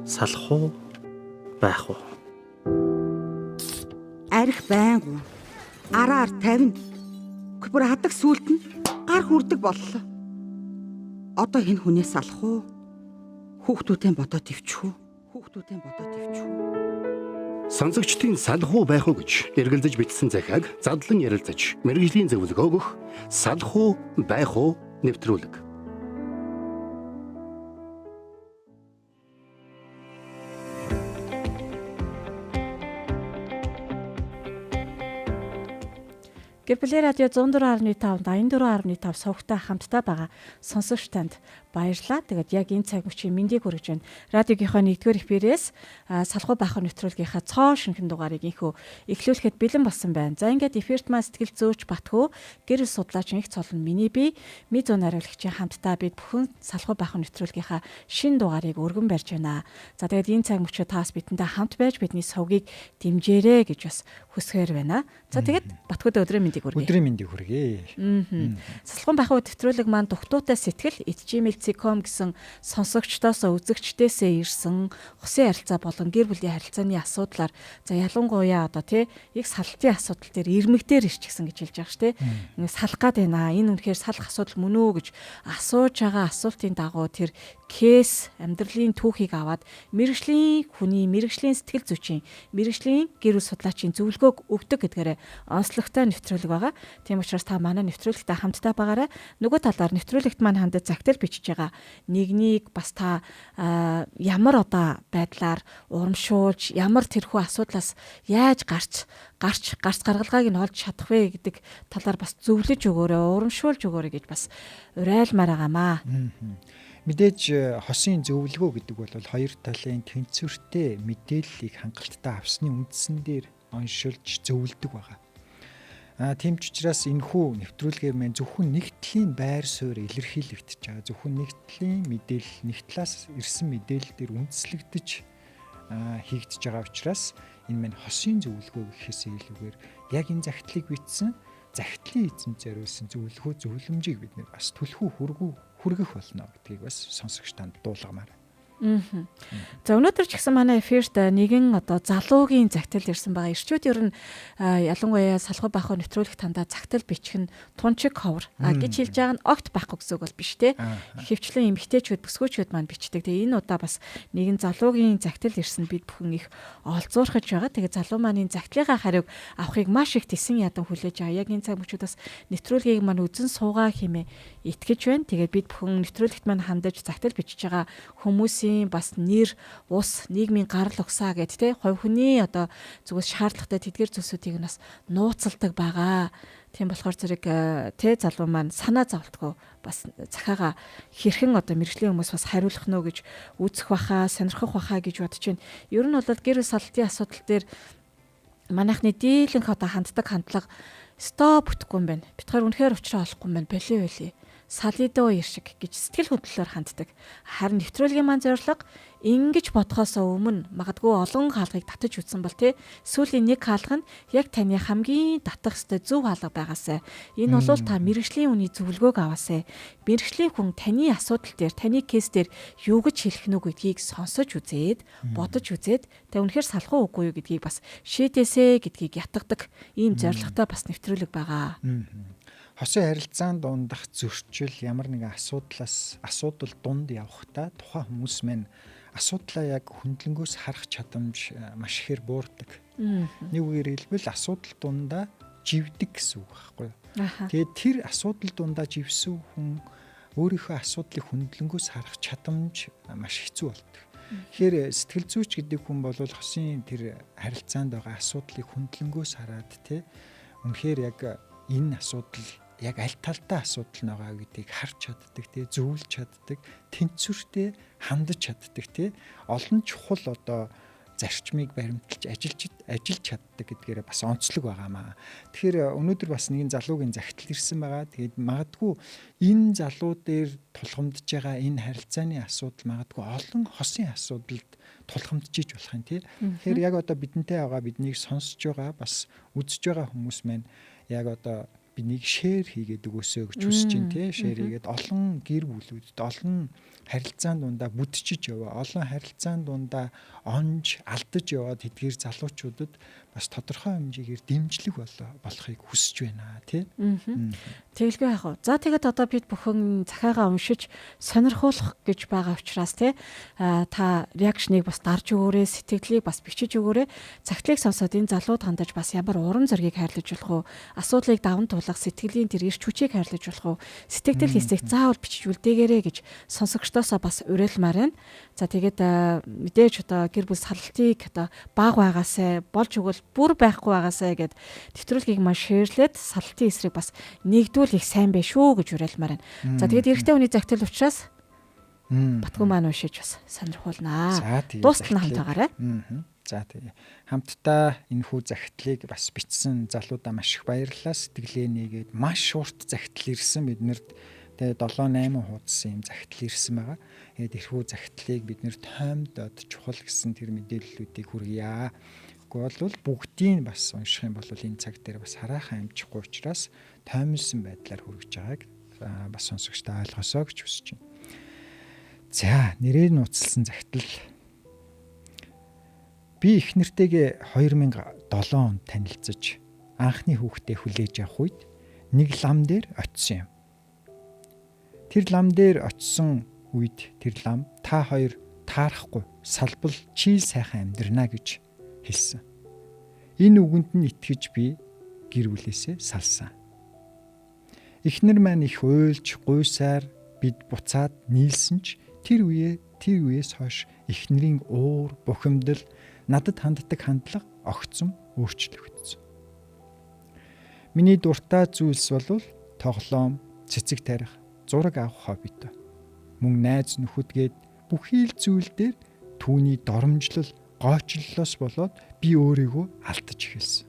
Салах уу? Байх уу? Арх байнгу. Араар тавина. Бүр хадаг сүулт нь гар хүрдэг боллоо. Одоо хэн хүнээс алах уу? Хүүхдүүдийн бодоо төвчих үү? Хүүхдүүдийн бодоо төвчих үү? Сонсогчдын салах уу байх уу гэж эргэлзэж бичсэн захиаг задлан ярилцаж мэргэжлийн зөвлөгөө өгөх салах уу байх уу нэвтрүүлэг. Гэр бүлийн радио 104.5 84.5 сувгтай хамтдаа байгаа сонсогч танд баярлалаа. Тэгээд яг энэ цаг мөчийн мэндийг хүргэж байна. Радиогийнхоо 1-р эфирээс салхуу бахан нэвтрүүлгийнхаа цоо шинхэн дугаарыг инхүү эхлүүлэхэд бэлэн болсон байна. За ингээд эфирт маань сэтгэл зөөч Батхүү, гэр бүл судлаач инх цолн миний бие, ми зүүн хариулагчийн хамтдаа бид бүхэн салхуу бахан нэвтрүүлгийнхаа шин дугаарыг өргөн барьж байна. За тэгээд энэ цаг мөчид таас бидэнтэй хамт байж бидний сувгийг дэмжээрэй гэж бас хүсгээр байна. За тэгээд Батхүүд өдрийн мэндийг хүргэе. Өдрийн мэндийг хүргэе. Салхун бахуу нэвтрүүлэг маань дугтуутай сэтгэл @gmail.com гэсэн сонсогчдоос үзэгчдээсээ ирсэн хосын харилцаа болон гэр бүлийн харилцааны асуудлаар за ялангуяа одоо тий их салтын асуудал дээр ирмэгдэр ирчихсэн гэж хэлж байгаа ш тий. Ингээ салах гад байна. Энэ үнэхээр салах асуудал мөн үү гэж асууж байгаа асуултын дагуу тэр кейс амьдралын түүхийг аваад мэрэгжлийн хүний мэрэгжлийн сэтгэл зүйчийн мэрэгжлийн гэр бүл судлаачийн зөвлөгөөг өгдөг гэдгээрээ онцлогтой нэвтрүүлэг байгаа. Тийм учраас та манай нэвтрүүлэгтээ хамтдаа байгаарай. Нөгөө талаар нэвтрүүлэгт маань хандаж загтал бичиж байгаа. Нэгнийг бас та ямар одоо байдлаар урамшуулж, ямар тэрхүү асуудлаас яаж гарч гарч гаргалгааг нь олж чадах вэ гэдэг талаар бас зөвлөж өгөөрэй, урамшуулж өгөөрэй гэж бас уриалмаар байгаамаа. Мэдээж хосын зөвлөгөө гэдэг бол хоёр талын тэнцвэртэй мэдээллийг хангалттай авсны үндсэн дээр оншилж зөвлөдөг байгаа. Тийм ч учраас энэхүү нэвтрүүлгээр маань зөвхөн нэг талын байр суурь илэрхийлэгдэж байгаа. Зөвхөн нэг талын мэдээлэл, нэг талаас ирсэн мэдээлэл дээр үндэслэгдэж хийгдэж байгаа учраас энэ маань хосын зөвлөгөө гэхээс илүүгээр яг энэ загтлыг бичсэн загтлын эзэм зориулсан зөвлөгөө зөвлөмжийг бид нэр бас түлхүү хүргэх болно гэдгийг бас сонсогч танд дуулгамаар. За өнөөдөр ч гэсэн манай эфирт нэгэн одоо залуугийн загтал ирсэн байгаа. Ирчүүд ер нь ялангуяа салхуу бахуу нэвтрүүлэх тандаа загтал бичих нь тунчиг ховор гэж хэлж байгаа нь огт байхгүй гэсэн үг бол биш те. Хөвчлэн эмэгтэйчүүд бүсгүүчүүд маань бичдэг. Тэгээ энэ удаа бас нэгэн залуугийн загтал ирсэн бид бүхэн их олзуурхаж байгаа. Тэгээ залуу маань энэ загтлынхаа хариуг авахыг маш их тесэн ядан хүлээж байгаа. Яг энэ цаг мөчүүд бас нэвтрүүлгийг маань үзэн суугаа хэмээн итгэж байна. Тэгээд бид бүхэн нэвтрүүлэгт маань хандаж загтал бичиж байгаа хүмүүсийн бас нэр, ус, нийгмийн гарал угсаа гэд те хувь хүний одоо зүгээс шаардлагатай тэдгэр зүйлсүүдийг нь бас нууцалдаг байгаа. Тийм болохоор зэрэг те залуу маань санаа зовлтгүй бас захиагаа хэрхэн одоо мэрэгжлийн хүмүүс бас хариулах нь гэж үзэх баха, сонирхох баха гэж бодож байна. Ер нь бол гэр бүл салтын асуудал дээр манайхны дийлэнх одоо ханддаг хандлага стоп бүтэхгүй юм байна. Бид хоёр үнэхээр учраа олохгүй юм байна. Болио болио. Салидо ир шиг гэж сэтгэл хөдлөлөөр ханддаг. Харин нэвтрүүлгийн маань зорилго ингэж бодхоос өмнө магадгүй олон хаалгыг татаж үзсэн бол тий сүүлийн нэг хаалга нь яг таны хамгийн татах ёстой зөв хаалга байгаасай. Энэ бол та мэрэгжлийн хүний зөвлөгөөг аваасай. Мэрэгжлийн хүн таны асуудал дээр, таны кейс дээр юу гэж хэлэх нү гэдгийг сонсож үзээд, бодож үзээд та үнэхээр салах уу үгүй юу гэдгийг бас шийдээсэй гэдгийг ятгадаг ийм зорилготой бас нэвтрүүлэг байгаа. Хосын харилцаанд дундах зөрчил ямар нэгэн асуудлаас асуудал дунд явахдаа тухайн хүмүүс маань асуудлаа яг хөндлөнгөөс харах чадамж маш ихээр буурдаг. Нэг үгээр хэлбэл асуудал дундаа живдэг гэсэн үг байхгүй юу? Тэгээд тэр асуудал дундаа живсэн хүн өөрийнхөө асуудлыг хөндлөнгөөс харах чадамж маш хэцүү болдог. Тэгэхээр сэтгэл зүйч гэдэг хүн бол хосын тэр харилцаанд байгаа асуудлыг хөндлөнгөөс хараад те үнэхээр яг энэ асуудал яг аль талдаа асуудал байгаа гэдгийг харж чаддаг тий зөвлөж чаддаг, тэнцвэртэй хандаж чаддаг тий олон чухал одоо зарчмыг баримталж ажиллаж чаддаг гэдгээрээ бас онцлог байгаамаа. Тэгэхээр өнөөдөр бас нэгэн залуугийн загтал ирсэн байгаа. Тэгээд магадгүй энэ залуу дээр тулгамдж байгаа энэ харилцааны асуудал магадгүй олон хосын асуудалд тулгамдж иж болох юм тий. Тэгэхээр яг одоо бидэнтэй байгаа, биднийг сонсож байгаа, бас үзэж байгаа хүмүүс маань яг одоо Биднийг share хийгээд өгөөсэй гэж хүсэж байна тий. Share хийгээд олон гэр бүлүүдэд, олон харилцаан дундаа бүдчиж яваа, олон харилцаан дундаа онж алдаж яваад тэдгээр залуучуудад бас тодорхой хэмжээгээр дэмжлэг болохыг хүсэж байна тий. Тэгэлгүй яах вэ? За, тэгээд одоо бид бүхэн захиагаа уншиж сонирхуулах гэж байгаа учраас тий, та reaction ыг бас дарж өгөөрэй, сэтгэлийг бас бичиж өгөөрэй. Захидлыг сонсоод энэ залууд хандаж бас ямар урам зоригийг хайрлаж болох уу? Асуудлыг даван туулах сэтгэлийн тэр эрч хүчийг хайрлаж болох уу? Сэтгэгдэл хэсэг заавал бичиж үлдээгээрэй гэж сонсогчдоосоо бас уриалмаар байна. За, тэгээд мэдээж одоо гэр бүл салалтыг одоо баг байгаасай, болж өгвөл бүр байхгүй байгаасай гэд нэвтрүүлгийг маш share лээд салтын эсрэг бас нэгдүүл их сайн байх шүү гэж уриалмаар байна. За, тэгээд эрэгтэй хүний захидал учраас Батгүн маань уншиж бас сонирхуулнаа. Дуустал нь хамт байгаарай. За, тэгээ. Хамтдаа энэхүү захидлыг бас бичсэн залуудаа маш их баярлалаа. Сэтгэлээ нээгээд маш урт захидал ирсэн биднэрт. Тэгээ 7 8 хуудсан юм захидал ирсэн байгаа. Тэгээд энэхүү захидлыг бид нэр тоймдод чухал гэсэн тэр мэдээллүүдийг хүргье. Гэхдээ бол бүгдийг бас унших юм бол энэ цаг дээр бас хараахан амжихгүй учраас тоймлсон байдлаар хүргэж байгааг бас сонсогчдоо ойлгосоо гэж хүсэж байна. За, нэрээр нууцлсан захидал. Би их нэртэйгээ 2007 онд танилцаж анхны хүүхдээ хүлээж авах үед нэг лам дээр очисон юм. Тэр лам дээр очисон үед тэр лам та хоёр таарахгүй салбал чийл сайхан амьдрнаа гэж хэлсэн. Энэ үгэнд нь итгэж би гэр бүлээсээ салсан. Эхнэр маань их уйлж гуйсаар бид буцаад нийлсэн ч тэр үеэс хойш эхнэрийн уур бухимдал, надад ханддаг хандлага огцом өөрчлөгдсөн. Миний дуртай зүйлс бол тоглоом, цэцэг тарих, зураг авах хоббитой. Мөн найз нөхөдгээд бүхий л зүйл дээр түүний доромжлол, гоочлолоос болоод би өөрийгөө алдаж эхэлсэн.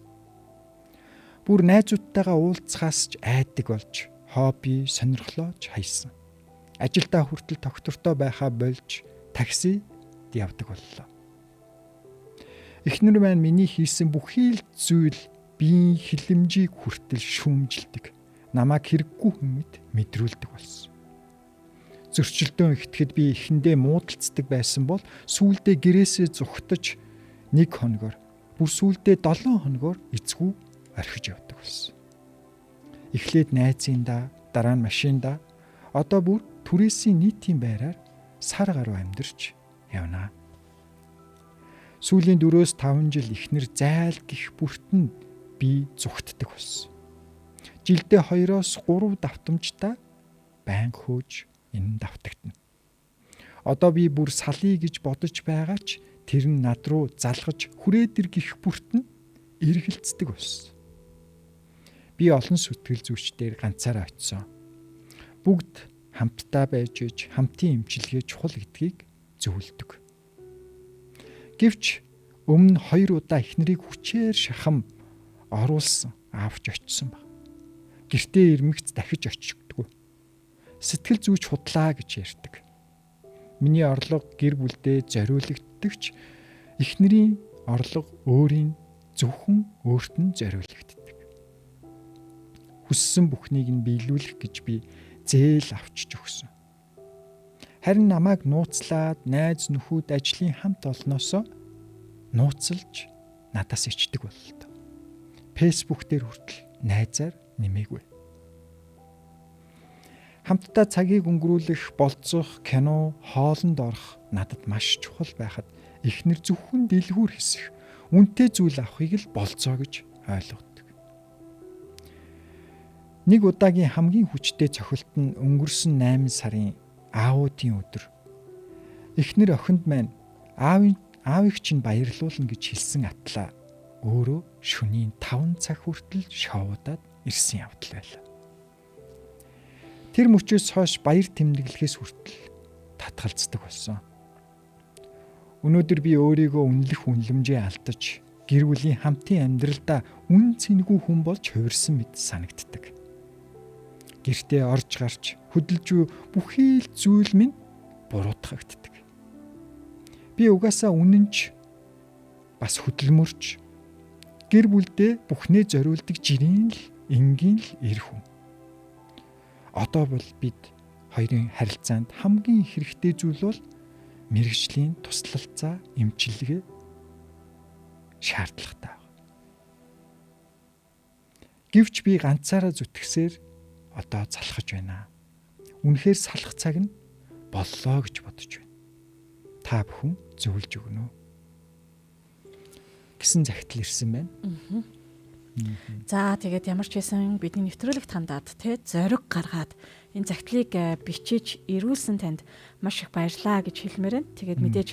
Бүр найзуудтайгаа уулзахаас ч айдаг болж хобби, сонирхлоо ч хайсан. Ажилдаа хүртэл тогтвортой байхаа болж таксид явдаг боллоо. Эхнэр маань миний хийсэн бүхий л зүйл биеийн хилэмжийг хүртэл шүүмжилдэг. Намайг хэрэггүй хүмүүд мэдрүүлдэг болсон. Зөрчилдөөн итгэхэд би эхэндээ муудалцдаг байсан бол сүүлдээ гэрээсээ зугтаж 1 хоногор, бүр сүүлдээ 7 хоногор эцгүй орхиж явдаг болсон. Эхлээд найзындаа, дараа нь машиндаа, одоо бүр түрээсийн нийтийн байраар сар гаруй амьдарч явнаа. Сүүлийн 4-5 жил эхнэр зайл гих бүртэн би зугтдаг болсон. Жилдээ 2-3 давтамжтай байнга хөөж энэ давтагдана. Одоо би бүр салъя гэж бодож байгаа ч тэр нь над руу залгаж хүрээдэр гих бүртэн эргэлздэг болсон. Би олон сэтгэл зүйчдээр ганцаараа очисон. Бүгд хамтдаа байж иж хамтын эмчилгээ чухал гэдгийг зөвлөдөг. Гэвч өмнө 2 удаа эхнэрийг хүчээр шахам оруулсан, аавч очисон баг. Гэртээ ирмэгц дахиж очихдгүй. Сэтгэл зүйч худлаа гэж ярьдаг. Миний орлого гэр бүлдээ зориулагддаг ч эхнэрийн орлого өөрийн зөвхөн өөрт нь зориулагддаг. Хүссэн бүхнийг нь биелүүлэх гэж би зээл авчиж өгсөн. Харин намайг нууцлаад найз нөхөд ажлын хамт олноосоо нууцлж надаас ичдэг боллоо. Facebook дээр хүртэл найзаар нэмээгүй. Хамтдаа цагийг өнгөрүүлэх, болцох, кино, хоолнд орох надад маш чухал байхад эхнэр зөвхөн дэлгүүр хэсэх, үнэтэй зүйл авахыг л болцоо гэж ойлгодог. Нэг удаагийн хамгийн хүчтэй цохилт нь өнгөрсөн 8 сарын аавуудын өдөр. Эхнэр охинд маань аавыг чинь баярлуулна гэж хэлсэн атлаа өөрөө шөнийн 5 цаг хүртэл шоудаад ирсэн явдал байлаа. Тэр мөчөөс хойш баяр тэмдэглэхээс хүртэл татгалздаг болсон. Өнөөдөр би өөрийгөө үнэлэх үнэлэмжээ алдаж гэр бүлийн хамтын амьдралдаа үн цэнгүй хүн болж хувирсан мэт санагддаг. Гэртээ орж гарч хөдөлж бүхий л зүйл минь буруутгагддаг. Би угаасаа үнэнч бас хөдөлмөрч гэр бүлдээ бүхнээ зориулдаг жирийн л Энгийн л эр хүн. Одоо бол бид хоёрын харилцаанд хамгийн хэрэгтэй зүйл бол мэргэжлийн туслалцаа, эмчилгээ шаардлагатай байна. Гэвч би ганцаараа зүтгэсээр одоо залхаж байна. Үнэхээр салах цаг нь боллоо гэж бодож байна. Та бүхэн зөвлөж өгнө үү гэсэн захидал ирсэн байна. За тэгээд ямар ч байсан бидний нэвтрүүлэгт хандаад те зориг гаргаад энэ захидлыг бичиж ирүүлсэн танд маш их баярлалаа гэж хэлмээр байна. Тэгээд мэдээж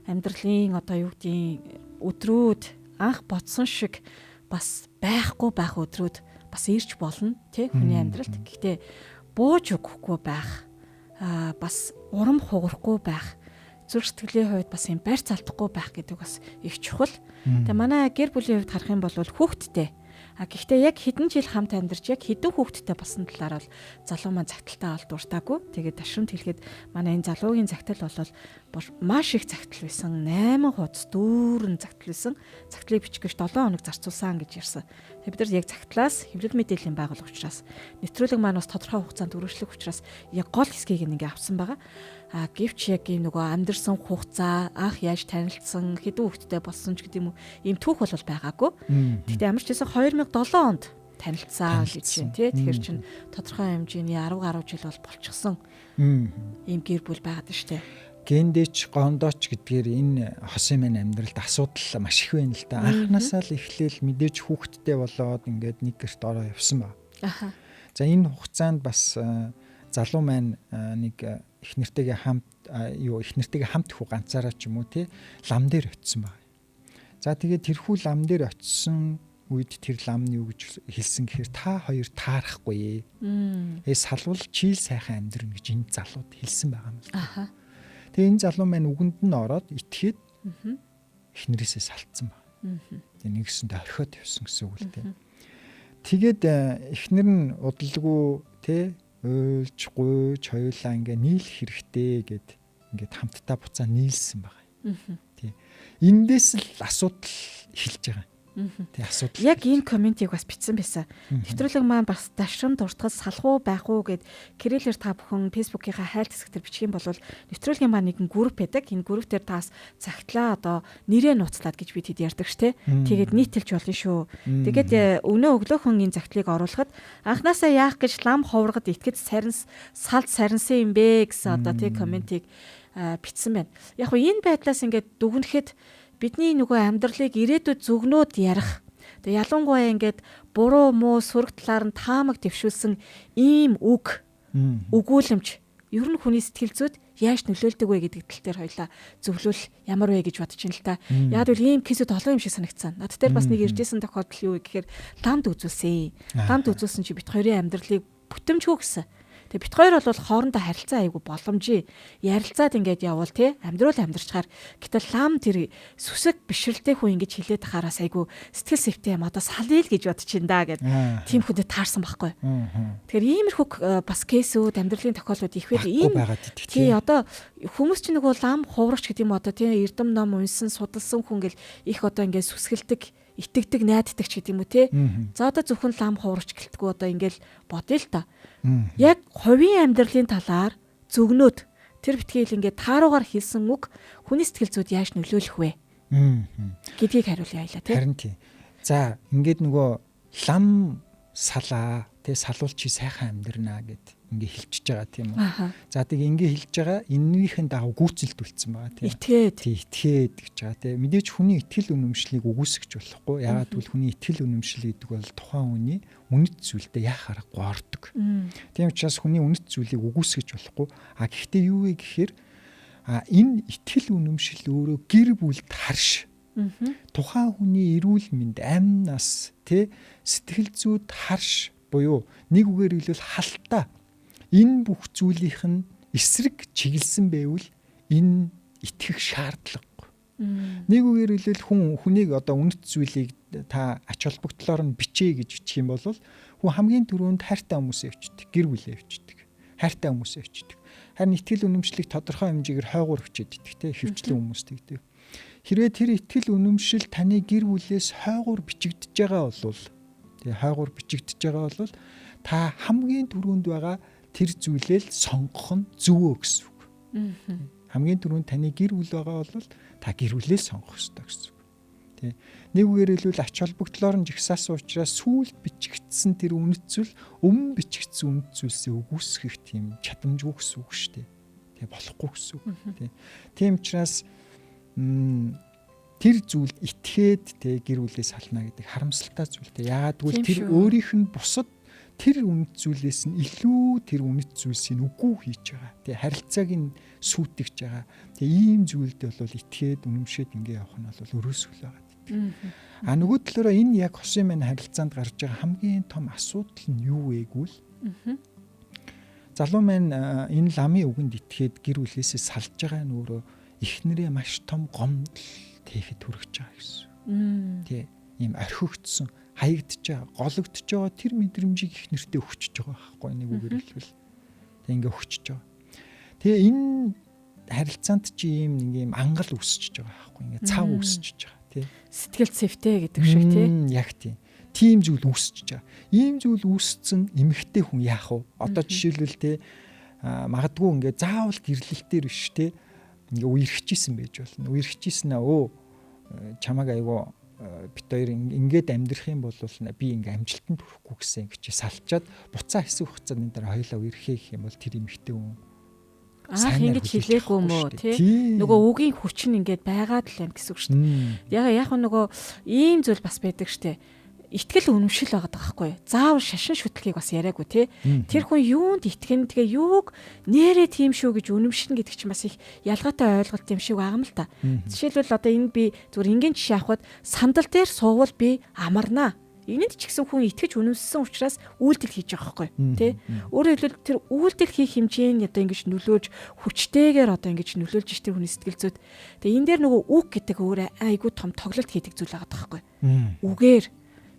амьдралын одоо юу гэдгийг өдрүүд анх бодсон шиг бас байхгүй байх өдрүүд бас ирж болно те хүний амьдралд. Гэхдээ бууж өгөхгүй байх, бас урам хугарахгүй байх, зүрх сэтгэлийн хувьд бас юм барьц алдахгүй байх гэдэг бас их чухал. Тэгээ манай гэр бүлийн хувьд харах юм бол хүүхэдтэй. А гэхдээ яг хэдэн жил хамт амьдарч яг хэдэн хүүхэдтэй болсон талаар бол залуу маань загталтаа бол дуртаагүй. Тэгээд ташрамт хэлэхэд манай энэ залуугийн загтал бол маш их загтал байсан. 8 хуудас дүүрэн загтал байсан. Загтлыг бичих гэж 7 хоног зарцуулсан гэж ярьсан. Тэгээд бид нар яг загтлаас хэвлэл мэдээллийн байгууллага учраас нэвтрүүлэг маань бас тодорхой хугацаанд үргэлжлэх учраас яг гол хэсгийг ингээ авсан байгаа. А гэвч яг ийм нөгөө амьдарсан хугацаа, анх яаж танилцсан, хэдэн хүүхэдтэй болсон ч гэдэг юм уу, ийм түүх бол байгаагүй. Гэхдээ ямар ч байсан 2007 онд танилцсан гэж байна тий. Тэгэхээр чин тодорхой хэмжээний 10 гаруй жил бол болчихсон. Ийм гэр бүл байгаад нь штэ. Гендэж гондооч гэдгээр энэ хосын маань амьдралд асуудал маш их байна л да. Анхнаасаа л эхлээл мэдээж хүүхэдтэй болоод ингээд нэг гэрт ороо явсан ба. Аха. За энэ хугацаанд бас залуу маань нэг их нэртэйгээ хамт юу их нэртэйгээ хамт хүү ганцаараа ч юм уу тий лам дээр очисон баг. За тэгээд тэрхүү лам дээр очисон үед тэр лам нь юу гэж хэлсэн гэхээр та хоёр таарахгүй. Салвал чийл сайхан амьдрна гэж энэ залууд хэлсэн байгаа юм л. Аха. Тэгээ энэ залуу маань үгэнд нь ороод итгээд эхнэрээсээ салтсан баг. Тэгээ нэгсэндээ орхиод явсан гэсэн үг л дээ. Тэгээд эхнэр нь удалгүй тий уйлж гуйж хоёулаа ингээ нийлэх хэрэгтэй гэд ингээд хамтдаа буцаа нийлсэн байгаа. Тий. Эндээс л асуудал эхэлж байгаа. Тий, асуудал. Яг энэ комментиг бас бичсэн байсан. Нэвтрүүлэг маань бас дашрам дуртахад салах уу байх уу гэд кириллээр та бүхэн Facebook-ийнхаа хайлт хэсэг дээр бичих юм бол нэвтрүүлгийн маань нэгэн групп байдаг. Энэ групп дээр таас цагтлаа одоо нэрээ нууцлаад гэж би тэд ярьдаг ш тэ. Тэгээд нийтэлж болно шүү. Тэгээд өнөө өглөөхөн энэ загтлыг оруулахад анхнаасаа яах гэж лам ховрогод итгэж сарин салд сарнсан юм бэ гэсэн одоо тий комментиг бичсэн байна. Яг нь энэ байдлаас ингээд дүгнэхэд бидний нөгөө амьдралыг ирээдүйд зүгнөөд ярих. Тэгээ ялангуяа ингээд буруу муу сөрөг талаар нь таамаг дэвшүүлсэн ийм үг өгүүлэмж ер нь хүний сэтгэл зүйд яаж нөлөөлдөг вэ гэдэг тал дээр хоёлаа зөвлөл ямар вэ гэж бодож байна л та. Яг л ийм кейсүүд олон юм шиг санагцсан. Над дээр бас нэг иржсэн тохиолдол юу вэ гэхээр ламд үзүүлсэн. Ламд үзүүлсэн чи бит хоёрын амьдралыг бүтэмжгүй гэсэн. Тэгээ бит хоёр бол хоорондоо харилцаа айгу боломжий. Ярилцаад ингээд явбал те амьдрал амьдрчаар гэтэл лам тэр сүсэг бишрэлтэй хүн ингэж хилээд тахаараас айгу сэтгэл сэвтэй юм одоо салъя л гэж бодож ин да гэд тийм хүндэд таарсан байхгүй. Тэгэхээр иймэрхүү бас кейсүүд амьдралын тохиолдлууд их байд. Энэ тий одоо хүмүүс чинь нөгөө лам хуврагч гэдэг юм одоо тий эрдэм ном унсан судалсан хүн гэл их одоо ингээд сүсгэлдэг итгэдэг найддаг ч гэдэг юм уу те. За одоо зөвхөн лам хуврагч гэлтгүү одоо ингээл бодъё л та. Яг хувийн амьдралын талаар зөгнөөд тэр битгийл ингээд тааруугаар хэлсэн үг хүний сэтгэл зүйд яаж нөлөөлөх вэ гэдгийг хариулъя хоёлаа те. Харин тий. За ингээд нөгөө лам салаа те салуул чи сайхан амьдрнаа гэд ингээ хилчиж байгаа тийм үү. За тэгээ ингээ хилж байгаа энэнийхэн дагуу гүйцэлдүүлсэн байгаа тийм. Итгээд. Тий, итгээд гэж байгаа тийм. Мэдээж хүний итгэл үнэмшлийг үгүйсгэж болохгүй. Яагаад гэвэл хүний итгэл үнэмшил гэдэг бол тухайн хүний үнэт зүйлдээ яах аргагүй ордог. Тийм учраас хүний үнэт зүйлийг үгүйсгэж болохгүй. А гэхдээ юу вэ гэхээр энэ итгэл үнэмшил өөрөө гэр бүлд харш. Тухайн хүний эрүүл мэнд, амь нас, тэ сэтгэл зүйд харш буюу нэг үгээр хэлбэл халтаа энэ бүх зүйлийнх нь эсрэг чиглэсэн байвал энэ итгэх шаардлагагүй. Нэг үгээр хэлбэл хүн хүнийг одоо үнэт зүйлийг та ач холбогдлоор нь бичээ гэж бичих юм бол хүн хамгийн түрүүнд хайртай хүмүүсээ өвчдөг, гэр бүлээ өвчдөг, хайртай хүмүүсээ өвчдөг. Харин итгэл үнэмшлийг тодорхой хэмжээгээр хойгуур хүчээд идэх те хөвчлэн хүмүүс тэгдэг. Хэрвээ тэр итгэл үнэмшил таны гэр бүлээс хойгуур бичигдэж байгаа бол Тэгээ хойгуур бичигдэж байгаа бол та хамгийн түрүүнд байгаа тэр зүйлээ л сонгох нь зөв гэсэн үг. Хамгийн түрүүнд таны гэр бүл байгаа бол та гэр бүлээ сонгох ёстой гэсэн үг. Тэ. Нэг үгээр хэлбэл ач холбогдлоор нь жагсаасан учраас сүүлд бичигдсэн тэр үнэт зүйл өмнө бичигдсэн үнэт зүйлсээ үгүйсгэх тийм чадамжгүй гэсэн үг шүү дээ. Тэ, болохгүй гэсэн үг. Тэ. Тийм учраас тэр зүйлд итгээд тэ гэр бүлээ сална гэдэг харамсалтай зүйл тэ. Яагаад гэвэл тэр өөрийнх нь бусад тэр үнэт зүйлээс нь илүү тэр үнэт зүйлсийг үгүй хийж байгаа. Тэгээ харилцааг нь сүйтгэж байгаа. Тэгээ ийм зүйлд бол итгээд үнэмшээд ингэ явах нь бол өрөөсгөл байгаа гэдэг. А нөгөө талаараа энэ яг хосын маань харилцаанд гарч байгаа хамгийн том асуудал нь юу вэ гэвэл залуу маань энэ ламын үгэнд итгээд гэр бүлээсээ салж байгаа нь өөрөө эхнэрээ маш том гомдол тээхэд хүрэж байгаа гэсэн. Тэ ийм орхигдсон, хаягдж байгаа, гологдож байгаа тэр мэдрэмжийг их нэртэй өгчөж байгаа байхгүй нэг үгээр хэлбэл. Тэг ингээ өгчөж байгаа. Тэгээ энэ харилцаанд чи ийм нэг ийм ангал үүсчихэж байгаа байхгүй ингээ цав үүсчихэж байгаа тий. Сэтгэл цэвтэй гэдэг шиг тий. Яг тий. Тийм зүйл үүсчихэж байгаа. Ийм зүйл үүссэн эмэгтэй хүн яах вэ? Одоо жишээлбэл тий магадгүй ингээ заавал гэрлэлтээр биш тий. Ингээ үерхчихсэн байж болно. Үерхчихсэн аа өө чамаг айгуу бит хоёр ингээд амьдрах юм бол би ингээ амжилтанд хүрэхгүй гэсэн ингэ чи салчаад буцаа хэсэг хугацааны дараа хоёлаа үерхээ гэх юм бол тэр эмэгтэй хүн анх ингэж хэлээгүй юм уу тий нөгөө үгийн хүч нь ингээд байгаад л юм гэсэн үг шүү дээ. Яг нөгөө ийм зүйл бас байдаг шүү дээ. Итгэл үнэмшил байгаа байхгүй. Заавал шашин шүтлгийг бас яриаггүй тий. Тэр хүн юунд итгэн тэгээ юуг нэрээ тийм шүү гэж үнэмшинэ гэдэг чинь бас их ялгаатай ойлголт юм шиг байгаа юм л та. Жишээлбэл одоо энэ би зүгээр энгийн жишээ авахад сандал дээр суувал би амарнаа. Энэнд ч гэсэн хүн итгэж үнэмссэн учраас үйлдэл хийж байгаа байхгүй тий. Өөрөөр хэлбэл тэр үйлдэл хийх хэмжээнд одоо ингэж нөлөөлж хүчтэйгээр одоо ингэж нөлөөлж ш тэр хүний сэтгэл зүйд. Тэгээ энэ дээр нөгөө үг гэдэг өөр айгүй том тоглолт хийдэг зүйл байгаа байхгүй. Үгээр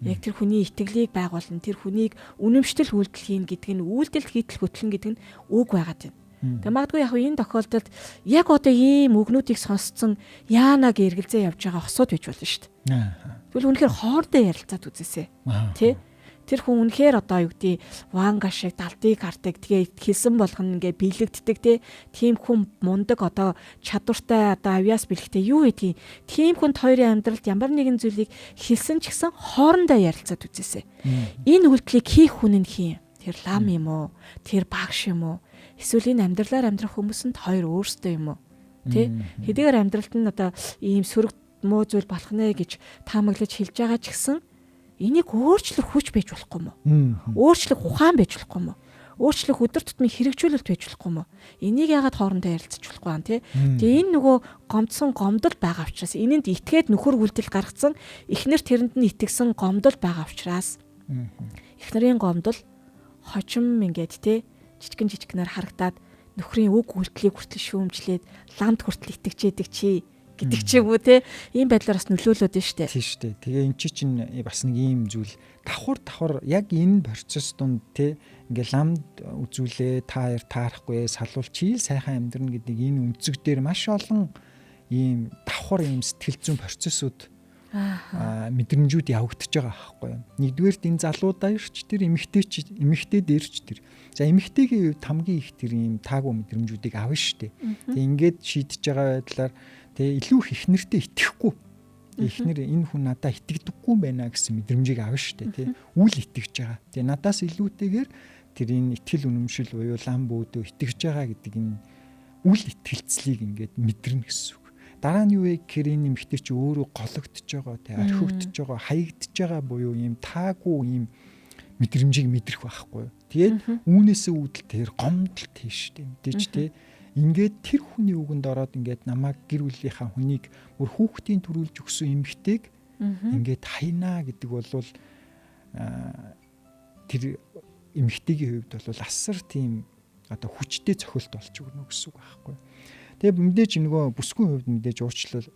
яг тэр хүний итгэлийг байгуулна, тэр хүнийг үнэмштэл үйлдэл хийн гэдэг нь үйлдэл хийтэл хөтлөн гэдэг нь үг байгаад байна. Тэгээ магадгүй яг энэ тохиолдолд яг одоо ийм үгнүүдийг сонсцсон яана гэргэлзээ явж байгаа хосууд байж болно шүү дээ. Тэгвэл үнэхээр хоордоо ярилцаад үзээсэй. Тэ? Тэр хүн үнэхээр одоо юу гэдэг ванга шиг далдыг хардаг тэгээ хэлсэн болгоно ингээ биелэгддэг те тийм хүн мундаг одоо чадвартай одоо авиас бэлгтэй юу гэдгийг тийм хүнд хоёрын амьдралд ямар нэгэн зүйлийг хэлсэн ч гэсэн хоорондоо ярилцаад үзээсэй. Энэ үйлдэлийг хийх хүн нь хин? Тэр лам юм уу? Тэр багш юм уу? Эсвэл энэ амьдралаар амьдрах хүмүүсэнд хоёр өөрсдөө юм уу? Тэ? Хэдийгээр амьдралд нь одоо ийм сөрөг муу зүйл болох нэ гэж таамаглаж хэлж байгаа ч гэсэн энийг өөрчлөх хүч байж болохгүй юм уу? Өөрчлөх ухаан байж болохгүй юм уу? Өөрчлөх өдөр тутмын хэрэгжүүлэлт байж болохгүй юм уу? Энийг яагаад хоорондоо ярилцаж болохгүй юм те? Тэгээ энэ нөгөө гомдсон гомдол байгаа учраас энэнд итгээд нөхөр үйлдэл гаргацсан эхнэр тэрэнд нь итгэсэн гомдол байгаа учраас эхнэрийн гомдол хожим ингээд те жижигэн жижигнээр харагдаад нөхрийн үг үйлдэлийг хүртэл шүүмжлээд ламд хүртэл итгэжээдэг чи гэдэг ч юм уу те ийм байдлаар бас нөлөөлөд нь штэ. Тийм штэ. Тэгээ эн чинь бас нэг ийм зүйл давхар яг энэ процесс дунд те ингээ ламд үзүүлээ та хоёр таарахгүй салуул чи сайхан амьдрна гэдэг энэ өнцөг дээр маш олон ийм давхар ийм сэтгэл зүйн процессууд мэдрэмжүүд явагдаж байгаа байхгүй юу. Нэгдүгээрт энэ залуудаа ирч тэр эмэгтэй дээрч тэр. За эмэгтэйгийн хувьд хамгийн их тэр ийм таагүй мэдрэмжүүдийг авна штэ. Тэг ингээд шийдэж байгаа байдлаар тэгээ илүү их эхнэртээ итгэхгүй. Эхнэр энэ хүн надад итгэдэггүй юм байна гэсэн мэдрэмжийг авна штэ тий. Үл итгэж байгаа. Тэгээ надаас илүүтэйгээр тэр энэ итгэл үнэмшил буюу лам бөөдөө итгэж байгаа гэдэг энэ үл итгэлцлийг ингээд мэдэрнэ гэсэн үг. Дараа нь юу вэ гэхээр энэ эмэгтэй чи өөрөө гологдож байгаа тий, орхигдож байгаа, хаягдж байгаа буюу ийм таагүй ийм мэдрэмжийг мэдрэх байхгүй юу. Тэгээд үүнээсээ үүдэл тэр гомдол тийш тий мэдээж тий. Ингээд тэр хүний үгэнд ороод ингээд намайг гэр бүлийнхаа хүнийг бүр хүүхдийн төрүүлж өгсөн эмэгтэйг ингээд хайнаа гэдэг бол тэр эмэгтэйгийн хувьд бол асар тийм одоо хүчтэй цохилт болж өгнө гэсэн үг байхгүй. Тэгээ мэдээж нөгөө бүсгүй хувьд мэдээж уучлал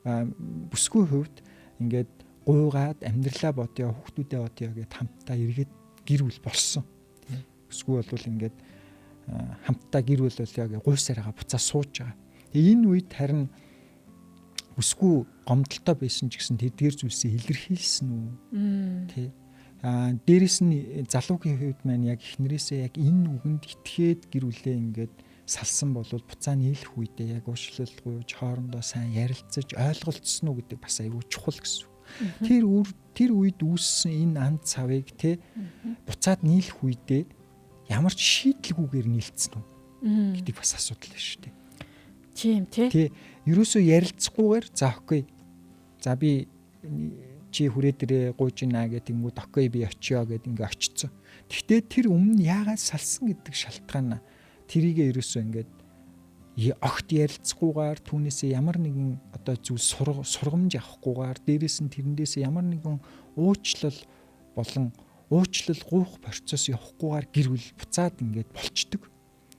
бүсгүй хувьд ингээд гуйгаад амьдралаа бодъё, хүүхдүүдээ бодъё гэд хамтдаа эргээд гэр бүл болсон. Бүсгүй бол ингээд хамтдаа гэр бүл болъё гэж гуйсараа буцаа сууж байгаа. Тэгээ энэ үед харин бүсгүй гомдолтой байсан ч гэсэн тэдгээр зүйлсээ илэрхийлсэн үү? Тэ. Дээрэс нь залуугийн хувьд маань яг эхнэрээсээ яг энэ үгэнд итгээд гэр бүлээ ингээд салсан бол буцаа нийлэх үедээ яг уучлал гуйж хоорондоо сайн ярилцаж ойлголцсон уу гэдэг бас айгүй чухал гэсэн. Тэр үед үүссэн энэ ан цавыг те буцаад нийлэх үедээ ямар ч шийдэлгүйгээр нийлцсэн үү гэдэг бас асуудал байна шүү дээ. Тийм тий. Тий. Ерөөсөө ярилцахгүйгээр за окей. За би чи хүрээ дээрээ гуйж гинэ гэх тэнгүүд окей би очио гэд ингээ очицсон. Гэхдээ тэр өмнө яагаад салсан гэдэг шалтгаан тэрийгээ ерөөсөө ингээд огт ярилцахгүйгээр түүнээсээ ямар нэгэн одоо зүйл сургамж авахгүйгээр дээрээс нь тэрэндээсээ ямар нэгэн уучлал болон уучлал гуйх процесс явахгүйгээр гэр бүл буцаад ингээд болчдөг.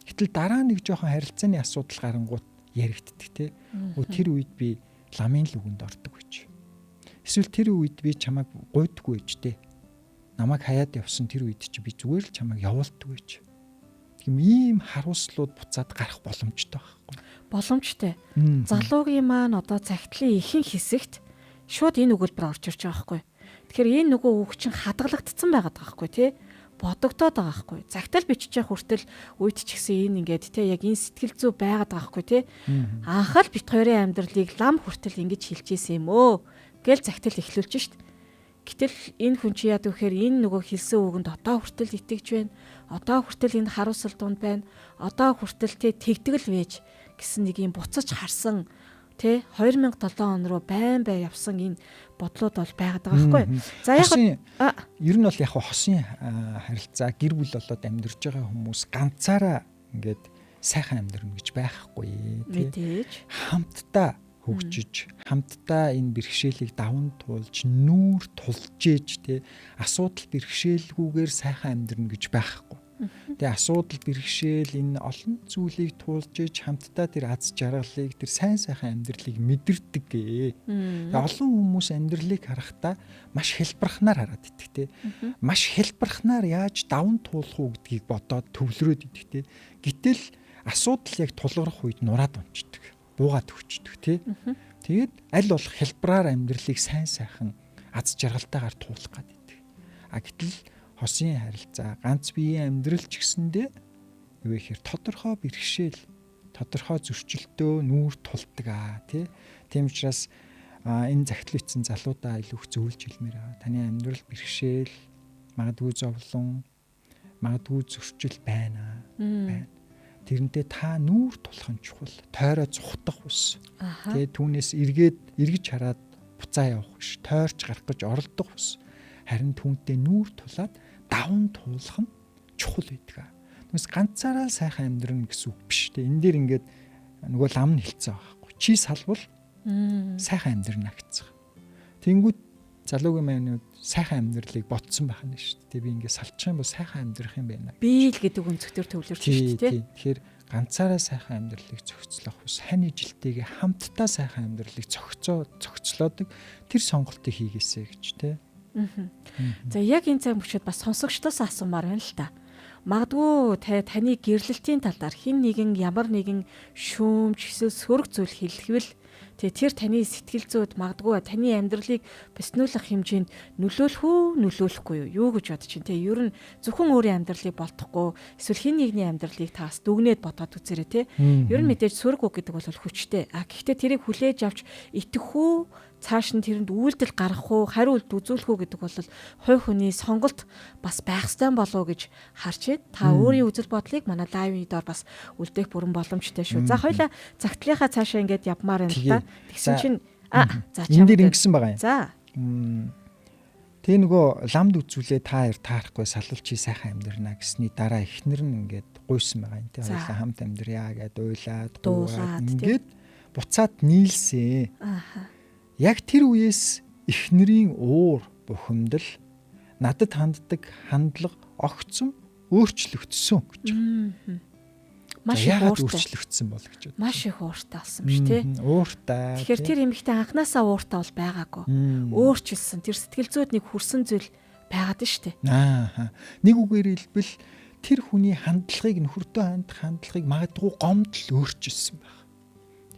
Гэтэл дараа нэг жоохон харилцааны асуудал гарангуут яригддаг те. Тэр үед би ламын л үгэнд ордог гэж. Эсвэл тэр үед би чамайг гуйдаггүй гэж те. Намайг хаяад явсан тэр үед чи би зүгээр л чамайг явуулдаг гэж. Тийм ийм харуулслууд буцаад гарах боломжтой байхгүй. Боломжтой. Залуугийн маань одоо цагтлын ихэнх хэсэгт шууд энэ өгүүлбэр орж ирж байгаа байхгүй. Тэгэхээр энэ нөгөө үг чинь хадгалагдсан байгаад байгаа байхгүй тий. Бодогдоод байгаа байхгүй. Загтал бичиж явах хүртэл үед ч гэсэн энэ ингээд тий яг энэ сэтгэл зүй байгаад байгаа байхгүй тий. Анх л бит хоёрын амьдралыг лам хүртэл ингэж хэлж исэн юм өө гэл загтал эхлүүлж шít. Гэтэл энэ хүн чи яад вэхээр энэ нөгөө хэлсэн үгэнд одоо хүртэл итгэж байна. Одоо хүртэл энэ харуулсал дунд байна. Одоо хүртэл тэ тэгтгэл вэж гэсэн нэг юм буцаж харсан тэ 2007 он руу байн бай явсан энэ бодлууд бол байгаад байгаа байхгүй. За яг ер нь бол яг хосын харилцаа гэр бүл болоод амьдарч байгаа хүмүүс ганцаараа ингээд сайхан амьдрна гэж байхгүй тий. Хамтдаа хөгжиж, хамтдаа энэ бэрхшээлийг даван туулж, нүүр тулж ээж тий асуудал бэрхшээлгүйгээр сайхан амьдрна гэж байхгүй. Тэгээ асуудал бэрхшээл энэ олон зүйлийг туулж ээж хамтдаа тэр аз жаргалыг, тэр сайн сайхан амьдралыг мэдэрдэг гээ. Тэгээ олон хүмүүс амьдралыг харахтаа маш хэлбархнаар хараад идэх те. Маш хэлбархнаар яаж даван туулах уу гэдгийг бодоод төвлөрөөд идэх те. Гэтэл асуудал яг тулгарх үед нураад унцдаг, буугаад өгчдөг те. Тэгээд аль болох хэлбараар амьдралыг сайн сайхан аз жаргалтайгаар туулах гад идэх. А гэтэл хосын харилцаа, ганц биеийн амьдрал ч гэсэндээ юу гэхээр тодорхой бэрхшээл, тодорхой зөрчилтөө нүүр тулдаг аа тий. Тийм учраас энэ загтал бичсэн залуудаа илүү их зөвлөж хэлмээр байгаа. Таны амьдрал бэрхшээл, магадгүй зовлон, магадгүй зөрчил байна. Байна. Тэрнтэй та нүүр тулах нь чухал. Тойроо зүхтах ус. Тэ түүнээс эргээд эргэж хараад буцаа явах биш. Тойрч гарах гэж оролдох ус. Харин түүнтэй нүүр тулаад даван туулах нь чухал байдаг. Түүнээс ганцаараа сайхан амьдрна гэсэн үг биш тэ. Энэ дээр ингээд нөгөө лам нь хэлцээ байгаа байхгүй. Чи салбал сайхан амьдрна гэсэн. Тэнгүүд залуугийн маань сайхан амьдралыг ботсон байх нь шүү дээ. Би ингээд салчих юм бол сайхан амьдрах юм байна. Би л гэдэг өнцгтөр төвлөрч шүү дээ. Тэгэхээр ганцаараа сайхан амьдралыг зохицлох ус хань ижилтэйгээ хамтдаа сайхан амьдралыг зохицлоодог тэр сонголтыг хийгээсэй гэж тэ. За яг энэ цаг мөчид бас сонсогчдоос асуумаар байна л та. Магадгүй таны гэрлэлтийн талаар хэн нэгэн ямар нэгэн шүүмж эсвэл сөрөг зүйл хэлэхвэл тэр таны сэтгэл зүйд магадгүй таны амьдралыг боснуулах хэмжээнд нөлөөлөх үү нөлөөлөхгүй юу юу гэж бодож чинь те. Ер нь зөвхөн өөрийн амьдралыг болтохгүй эсвэл хэн нэгний амьдралыг таас дүгнээд бодоод үзээрэй те. Ер нь мэдээж сөрөг үг гэдэг бол хүчтэй. А гэхдээ тэрийг хүлээж авч итгэх үү цааш нь тэрэнд үйлдэл гаргах уу, хариу үйлдэл үзүүлэх үү гэдэг бол хувь хүний сонголт бас байх ёстой болов уу гэж харж байна. Та өөрийн үзэл бодлыг манай лайвын доор бас үлдээх бүрэн боломжтой шүү. За хоёлаа цагтлынхаа цаашаа ингээд явмаар байна л да. Тэгсэн чинь за энэ дээр ингэсэн байгаа юм. За. Тэгээ нөгөө ламд үзүүлээ та хоёр таарахгүй салвал чи сайхан амьдрна гэсний дараа эхнэр нь ингээд гуйсан байгаа юм. Тэ хоёлаа хамт амьдрья гэд уйлаад гуйгаад ингээд буцаад нийлсэн. Ааха. Яг тэр үеэс эхнэрийн уур бухимдал надад ханддаг хандлага огцом өөрчлөгдсөн гэж. Маш их ууртай өөрчлөгдсөн бол гэж байна. Маш их ууртай болсон биш тий. Ууртай. Тэгэхээр тэр эмэгтэй анханасаа ууртай бол байгаагүй. Өөрчилсөн. Тэр сэтгэл зүйд нэг хүрсэн зүйл байгаад нь штэ. Аа. Нэг үгээр хэлбэл тэр хүний хандлагыг нөхөртөө хандах хандлагыг магадгүй гомдол өөрчилсөн байх.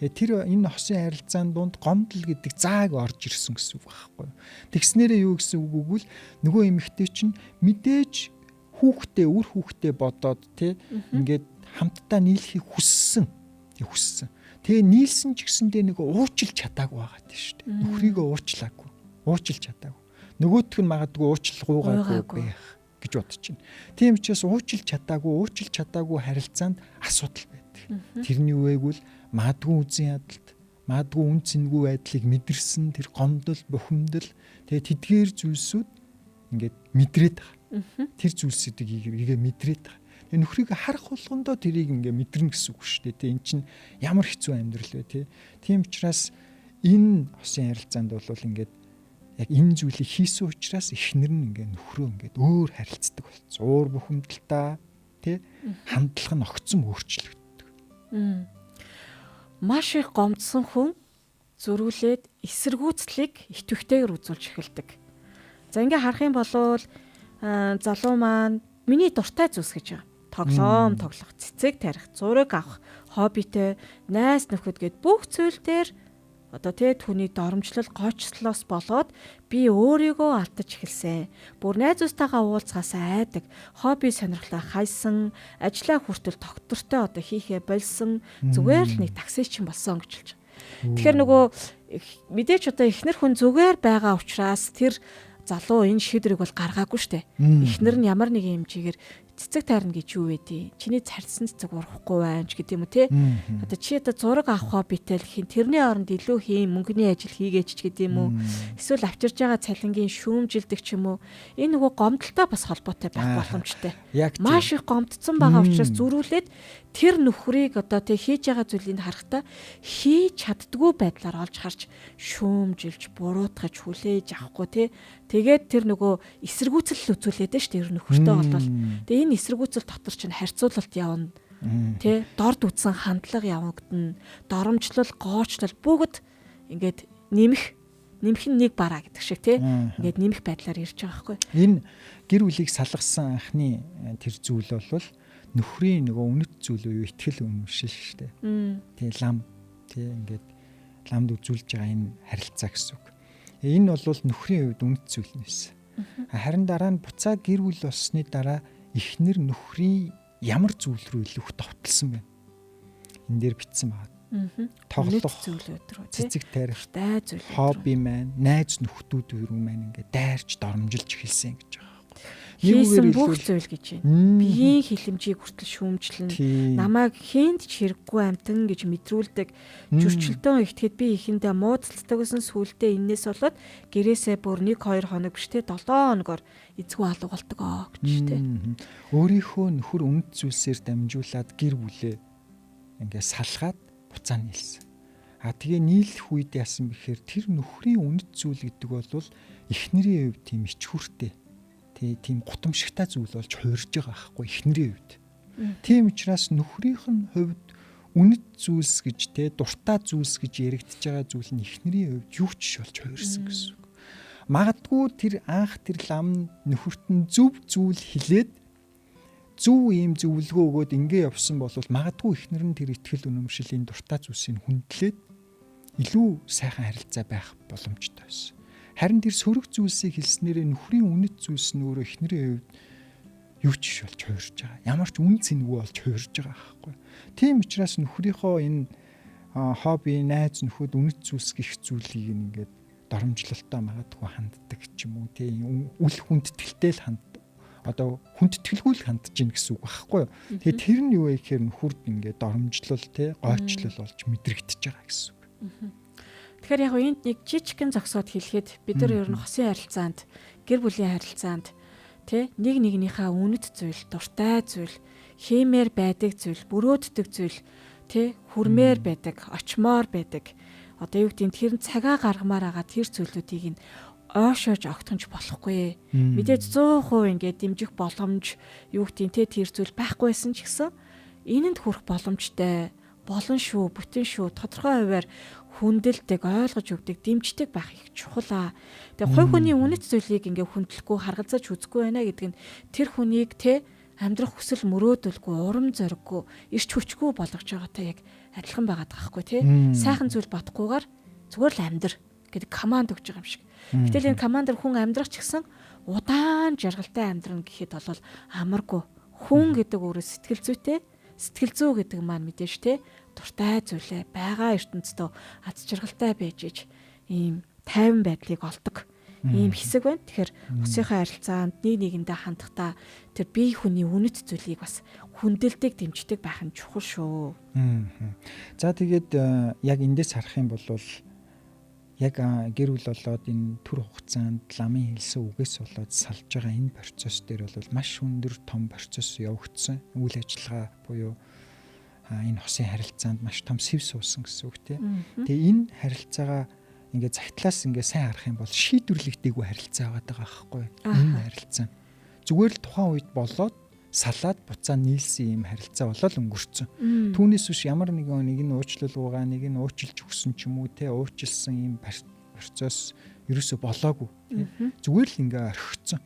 Тэгээ тэр энэ хосын харилцаан дунд гомдол гэдэг зааг орж ирсэн гэсэн үг байхгүй юу. Тэгснээрээ юу гэсэн үг үгвэл нөгөө эмэгтэй чинь мэдээж хүүхдээ үр хүүхдээ бодоод тий ингээд хамтдаа нийлэхийг хүссэн. Тэг хүссэн. Тэгээ нийлсэн ч гэсэндээ нөгөө уучлж чадаагүй байгаа тийм шүү дээ. Нөхрийгөө уучлаагүй. Уучлж чадаагүй. Нөгөөх нь магадгүй уучлахгүйгаагүй байх гэж бодож байна. Тийм учраас уучлж чадаагүй харилцаанд асуудал байдаг. Тэрний юу вэ гэвэл магадгүй үзэн ядалт, магадгүй үн цэнгүй байдлыг мэдэрсэн тэр гомдол, бухимдал тэгээ тэдгээр зүйлсүүд ингээд мэдрээд байгаа. Тэр зүйлсүүдийг ингээ мэдрээд байгаа. Тэгээ нөхрийг харах болгондоо тэрийг ингээ мэдэрнэ гэсэн үг шүү дээ. Тэ эн чинь ямар хэцүү амьдрал вэ тий. Тийм учраас энэ хосын харилцаанд бол ингээд яг энэ зүйлийг хийсэн учраас эхнэр нь ингээ нөхрөө ингээд өөр харилцдаг болсон. Уур бухимдалтай тий хандлага нь огцом өөрчлөгддөг. Маш их гомдсон хүн зөрүүлээд эсэргүүцлийг идэвхтэйгээр үзүүлж эхэлдэг. За ингээ харах юм бол залуу маань миний дуртай зүйлс гэж байгаа. Тоглоом тоглох, цэцэг тарих, зураг авах, хоббитэй, найз нөхөд гэд бүх зүйл дээр одоо тэ түүний доромжлол гоочлолоос болоод би өөрийгөө алдаж эхэлсэн. Бүр найзуудтайгаа уулзахаас айдаг, хобби сонирхлоо хайсан, ажлаа хүртэл доктортой одоо хийхээ болсон, зүгээр л нэг таксичин болсон гэж хэлж байгаа. Тэгэхээр нөгөө мэдээч одоо эхнэр хүн зүгээр байгаа учраас тэр залуу энэ шийдвэрийг бол гаргаагүй штэ. Эхнэр нь ямар нэгэн хэмжээгээр цэцэг тайрна гэж юу вэ дээ? Чиний царцсан цэцэг урахгүй байна ч гэдэг юм уу те. Одоо чи одоо зураг авах хоббитэй л хин тэрний оронд илүү хийн мөнгөний ажил хийгээч ч гэдэг юм уу. Эсвэл авчирж байгаа цалингийн шүүмжилдэг ч юм уу. Энэ нөгөө гомдолтой бас холбоотой байх боломжтой. Маш их гомдсон байгаа учраас зөрүүлээд тэр нөхрийг одоо тэг хийж байгаа зүйлийг харахтаа хийж чаддгүй байдлаар олж харж шүүмжилж буруутгаж хүлээж авахгүй те. Тэгээд тэр нөгөө эсэргүүцэл үзүүлээд шүү дээ тэр нөхөртөө болвол. Тэгээ энэ эсэргүүцэл дотор чинь харьцуулалт явна. Тэ дорд үтсэн хандлага явагдана. Доромжлол, гоочлол бүгд ингээд нэмэх нь нэг бараа гэдэг шиг тий. Ингээд нэмэх байдлаар ирж байгаа байхгүй. Энэ гэр бүлийг салгасан анхны тэр зүйл бол нөхрийн нөгөө үнэт зүйл буюу итгэл үнэмшил шүү дээ. Тий лам тий ингээд ламд үзүүлж байгаа энэ харилцаа гэсэн үг. Энэ бол нөхрийн хувьд үнэт зүйл нь байсан. Харин дараа нь буцаа гэр бүл болсны дараа эхнэр нөхрийн ямар зүйл рүү илүү их довтлсон бэ? Энэ дээр бичсэн байна. Тоглох зүйлүүд рүү цэцэг тарих, зүйлүүд, хобби маань, найз нөхдүүд рүү маань ингээд дайрч доромжилж эхэлсэн гэж байгаа. Хийсэн бүх зүйл гэж байна. Биеийн хилэмжийг хүртэл шүүмжлэн, намайг хинт ч хэрэггүй амтан гэж мэдрүүлдэг. Зөрчилдөөн ихтгэд би ихэндээ муудалцдаг гэсэн сүулдэ эннээс болоод гэрээсээ бүр 1-2 хоног биш те 7 хоногор эзгүй алга болдог гэж те. Өөрийнхөө нөхөр үнэт зүйлсээр дамжуулаад гэр бүлээ ингээ салгаад буцаа нийлсэн. А тэгээ нийлэх үед яасан бэхээр тэр нөхрийн үнэт зүйл гэдэг бол эхнэрийн хувьд тийм ичхүртэй тийм гутамшигтай зүйл болж хувирж байгаа байхгүй эхнэрийн хувьд. Тийм учраас нөхрийнх нь хувьд үнэт зүйлс гэж те дуртай зүйлс гэж яригдж байгаа зүйл нь эхнэрийн хувьд юу ч болж хувирсан гэсэн үг. Магадгүй тэр анх тэр лам нөхөрт нь зөв зүйл хэлээд зөв ийм зөвлөгөө өгөөд ингэ явсан бол магадгүй эхнэр нь тэр итгэл үнэмшил энэ дуртай зүйлсийг хүндлээд илүү сайхан харилцаа байх боломжтой байсан. Харин тэр сөрөг зүйлсийг хэлснээрээ нөхрийн үнэт зүйлс нь өөрөө эхнэрийн хувьд юу ч биш болж хувирж байгаа. Ямар ч үн цэнгүй болж хувирж байгаа байхгүй. Тийм учраас нөхрийнхөө энэ хобби, найз нөхөд үнэт зүйлс гих зүйлийг ингээд доромжлолтой магадгүй ханддаг ч юм уу тийм үл хүндэтгэлтэй л ханд одоо хүндэтгэлгүй л хандж гин гэсэн үг байхгүй юу. Тэгээ тэр нь юу вэ гэхээр нөхөрд ингээд доромжлол те гойчлол болж мэдрэгдэж байгаа гэсэн үг. Тэгэхээр яг энд нэг жижигхэн зогсоод хэлэхэд бид нар ер нь хосын харилцаанд, гэр бүлийн харилцаанд тэ нэг нэгнийхээ үнэт зүйл, дуртай зүйл, хиймээр байдаг зүйл, бөрөөддөг зүйл, тэ хүрмээр байдаг, очмоор байдаг. Одоо юу гэдэг нь тэр цагаа гаргамаар байгаа тэр зүйлүүдийг нь ойшоож огтхонч болохгүй. Мэдээж 100% ингээд дэмжих боломж юу гэдэг нь тэ тэр зүйл байхгүй байсан ч гэсэн энэнд хүрэх боломжтой болон шүү, бүтэн шүү, тодорхой хувиар хүндэлдэг, ойлгож өгдөг, дэмждэг байх их чухал аа. Тэгээ хувь хүний үнэт зүйлийг ингээ хүндлэхгүй, харгалзаж үзэхгүй байна гэдэг нь тэр хүнийг те Амьдрах хүсэл мөрөөдөлгүй, урам зориггүй, ирч хүчгүй болгож байгаатай яг адилхан байгаад байгаа хгүй тий. Сайхан зүйл бодохгүйгээр зүгээр л амьдр гэдэг команд өгч байгаа юм шиг. Гэтэл энэ командор хүн амьдрах ч гэсэн удаан жаргалтай амьдрна гэхэд бол амаргүй. Хүн гэдэг өөрөө сэтгэл зүйтэй, сэтгэл зүй гэдэг маань мэдээж те дуртай зүйлээ байгаа ертөнцийн аз жаргалтай байж иж ийм тайван байдлыг олдог ийм хэсэг байна. Тэгэхээр усынхаа харилцаанд нэг нэгэндээ хандахдаа тэр бие хүний үнэт зүйлийг бас хүндэлдэг, дэмждэг байх нь чухал шүү. За тэгээд яг эндээс харах юм бол яг гэр бүл болоод энэ төр хугацаанд ламын хэлсэн үгээс болоод салж байгаа энэ процесс дээр бол маш өндөр том процесс явагдсан. Үйл ажиллагаа буюу энэ хосын харилцаанд маш том сэв суусан гэсэн үг тийм. Тэгээ энэ харилцаагаа ингээд загтлаас ингээд сайн харах юм бол шийдвэрлэгдээгүй харилцаа байгаа даа байхгүй. Энэ харилцаа зүгээр л тухайн үед болоод салаад буцаа нийлсэн юм харилцаа болоод өнгөрцөн. Түүнээс биш ямар нэгэн нэг нь уучлалгүйгаа нэг нь уучлж өгсөн ч юм уу те уучлсан юм процесс ерөөсө болоогүй тий. Зүгээр л ингээ орхигдсон.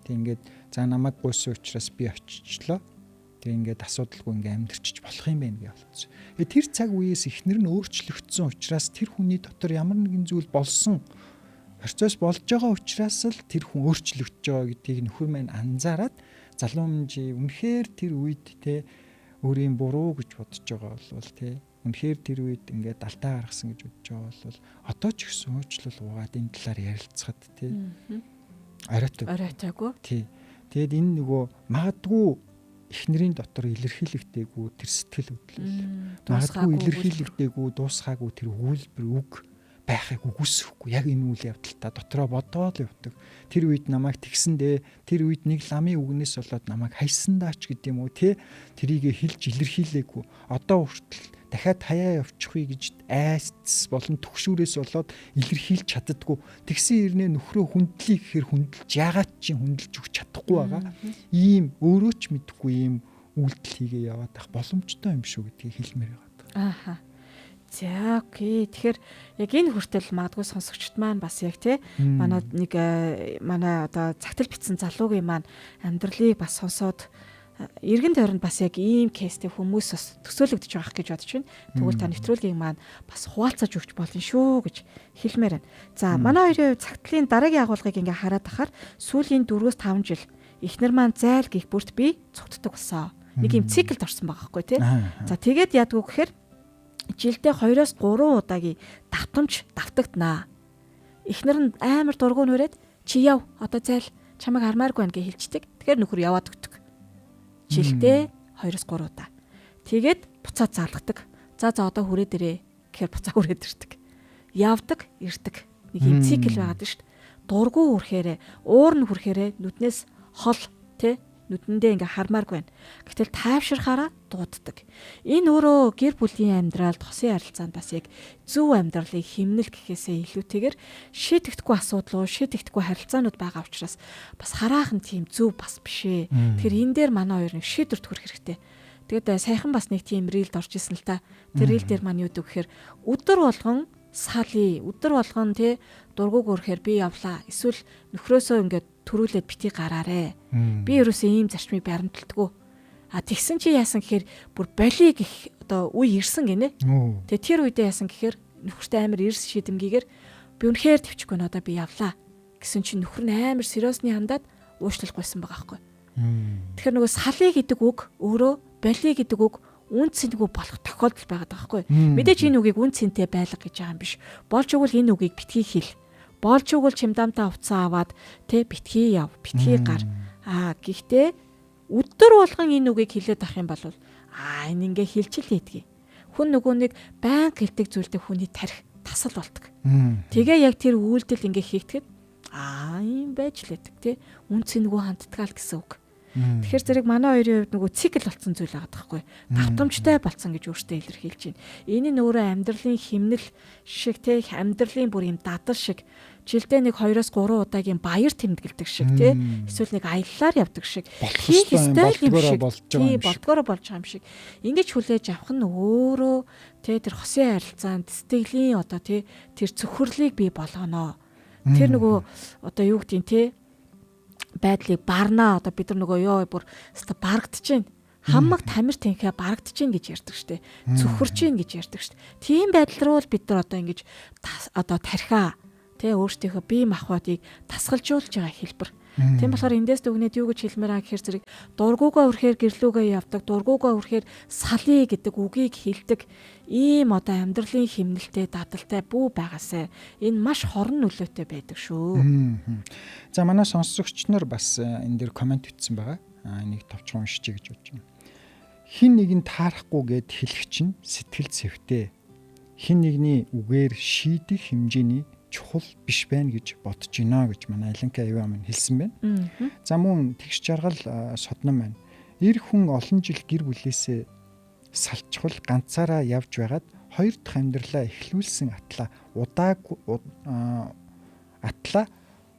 Тэг ингээд за намайг гуйсан учраас би очичлоо. Тэг ингээд асуудалгүй ингээ амьдрчиж болох юм байна гэж болцсон. Тэгээ тэр цаг үеэс эхнэр нь өөрчлөгдсөн учраас тэр хүний дотор ямар нэгэн зүйл болсон процесс болж байгаа учраас л тэр хүн өөрчлөгдөж байгаа гэдгийг нөхөр маань анзаараад залуу мэнжи үнэхээр тэр үед те өөрийн буруу гэж бодож байгаа бол те үнэхээр тэр үед ингээд алдаа гаргасан гэж бодож байгаа бол одоо ч гэсэн уучлал угаад энэ талаар ярилцахад те оройтой. Оройтойгүй. Тий. Тэгээд энэ нөгөө магадгүй эхнэрийн дотор илэрхийлэгдээгүй тэр сэтгэл хөдлөл. Магадгүй илэрхийлэгдээгүй дуусгаагүй тэр өгүүлбэр үг байхыг үгүйсэхгүй. Яг энэ үйл явдалтаа дотроо бодоол явдаг. Тэр үед намайг тэгсэн дээ. Тэр үед нэг ламын үгнээс болоод намайг хайсан даач гэдэг юм уу те. Тэрийгэ хэлж илэрхийлээгүй. Одоо хүртэл дахиад хаяа явчихъя гэж айц болон түгшүүрээс болоод илэрхийлж чаддаггүй. Тэгсэн хэрнээ нөхрөө хүндлэе гэхээр хүндэлж яагаад чи хүндэлж өгч чадахгүй байгаа. Ийм өөрөө ч мэдэхгүй ийм үйлдэл хийгээ яваад байх боломжтой юм шүү гэдгийг хэлмээр байгаа. Ааха. За окей. Тэгэхээр яг энэ хүртэл магадгүй сонсогчд маань бас яг тий манай нэг манай одоо цагтал битсэн залуугийн маань амьдралыг бас сонсоод эргэн тойронд бас яг ийм кейстэй хүмүүс бас төсөөлөгдөж байгаа гэж бодож байна. Тэгвэл та нэвтрүүлгийг маань бас хуваалцаж өгч болно шүү гэж хэлмээр байна. За манай хоёрын цагтлын дараагийн агуулгыг ингээ хараад ахаар сүүлийн 4-5 жил эхнэр маань зайл гих бүрт би цугтдаг болсон. Нэг юм циклд орсон байгаа байхгүй тий. За тэгээд яадгүй гэхээр жилдээ 2-оос 3 удаагийн давтамж давтагднаа. Эхнэр нь амар дургуун нүрээд чи яв одоо зайл чамайг хармааргүй байна гэж хэлцдэг. Тэгэхээр нөхөр яваад өгдөг. Жилдээ 2-оос 3 удаа. Тэгээд буцаад заалгадаг. За за одоо хүрээд ирээ гэхээр буцаа хүрээд ирдэг. Явдаг, ирдэг. Нэг юм цикл байгаад шүү дээ. Дургуун хүрхээрээ, уур нь хүрхээрээ нүднээс хол тэ нүдэндээ ингээ хармааргүй байна. Гэтэл тайвширхаараа дууддаг. Энэ өөрөө гэр бүлийн амьдралд хосын харилцаанд бас яг зөв амьдралыг хэмнэл гэхээсээ илүүтэйгээр шийдэгдэхгүй асуудлуу, шийдэгдэхгүй харилцаанууд байгаа учраас бас хараахан тийм зөв бас биш ээ. Тэгэхээр энэ дээр манай хоёр нэг шийдвэрт хүрэх хэрэгтэй. Тэгээд саяхан бас нэг тийм рилд орж исэн л та. Тэр рил дээр маань юу гэдэг гэхээр өдөр болгон салъя, өдөр болгон тий дургуг өрөхээр би явлаа. Эсвэл нөхрөөсөө ингээд төрүүлээд бити гараарэ. Би ерөөсөө ийм зарчмыг баримталдаггүй. А тэгсэн чи яасан гэхээр бүр боли гэх одоо үе ирсэн гинэ. Тэгээ тэр үедээ яасан гэхээр нөхөртэй амар эрс шийдэмгийгээр би үнэхээр төвчгүй нэ одоо би явлаа гэсэн чи нөхөр нь амар сериосны хандаад уучлалгүйсэн байгаа байхгүй. Тэгэхээр нөгөө салъя гэдэг үг өөрөө боли гэдэг үг үн цэнгүй болох тохиолдол байгаад байгаа байхгүй. Мэдээж энэ үгийг үн цэнтэй байлга гэж байгаа юм биш. Болж өгвөл энэ үгийг битгий хэл. Болж өгвөл чимдамтаа уцаа аваад тэ битгий яв, битгий гар. Аа гэхдээ өдөр болгон энэ үгийг хэлээд ах юм бол аа энэ ингээ хэлчил хийдгийг. Хүн нөгөө нэг байнга хэлдэг зүйлтэй хүний тарих тасал болдог. Тэгээ яг тэр үйлдэл ингээ хийгдэхэд аа юм байж л байдаг тий. Үн цэнгүй хандтгаал гэсэн үг. Тэгэхээр зэрэг манай хоёрын хувьд нөгөө цикл болсон зүйл байгаа байхгүй. Давтамжтай болсон гэж өөртөө илэрхийлж байна. Энэ нь өөрөө амьдралын химнэл шиг те амьдралын бүр юм дадал шиг жилдээ нэг 2-оос 3 удаагийн баяр тэмдэглэдэг шиг те эсвэл нэг аяллаар явдаг шиг хийх ёстой юм шиг тий болдгоороо болж байгаа юм шиг ингэж хүлээж авах нь өөрөө те тэр хосын харилцаанд сэтгэлийн одоо те тэр цөхрлийг бий болгоно. Тэр нөгөө одоо юу гэдгийг те Байдлыг барнаа, одоо бид нар нөгөө ёо бүр өстө барагдаж байна. Хамаг тамир тэнхээ барагдаж гин гэж ярьдаг штэ. Цөхөрч гин гэж ярьдаг штэ. Тийм байдал руу л бид нар одоо ингэж одоо тархиа тэ өөрсдийнхөө бие махбодыг тасгалжуулж байгаа хэлбэр. Тийм болохоор эндээс дүгнээд юу гэж хэлмээр байгаа гэхээр зэрэг дургуугаа өрхээр гэрлүүгээ явдаг, дургуугаа өрхээр салъя гэдэг үгийг хэлдэг ийм одоо амьдралын химнэлтэй, дадалтай бүү байгаасай. Энэ маш хорон нөлөөтэй байдаг шүү. За, манай сонсогч нар бас энэ дээр комент бичсэн байгаа. Энийг товчхон уншчихъя гэж бодож байна. Хин нэг нь таарахгүй гэд хэлэх чинь сэтгэл зэвтэй. Хин нэгний үгээр шийдэх хэмжээний чухал биш байна гэж бодож байна гэж манай Алинка Иван минь хэлсэн байна. За, мөн тэгш жаргал соднон маань эр хүн олон жил гэр бүлээсээ салчхал ганцаараа явж байгаад хоёр дахь амьдралаа эхлүүлсэн атлаа удааг атлаа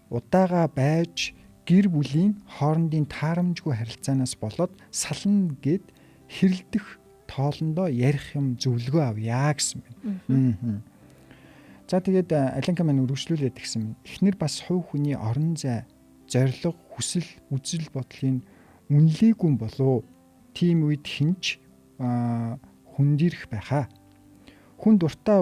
удаага байж гэр бүлийн хоорондын таарамжгүй харилцаанаас болоод сална гэд хэрэлдэх тоолондоо ярих юм зөвлөгөө авъя гэсэн байна. За, тэгээд Алинка маань үргэлжлүүлээд гисэн юм. Эхнэр бас хувь хүний орон зай, зорилго, хүсэл, үзэл бодлын үнэлээгүй болов. Тийм үед хинч хүндирэх байхаа. Хүн дуртай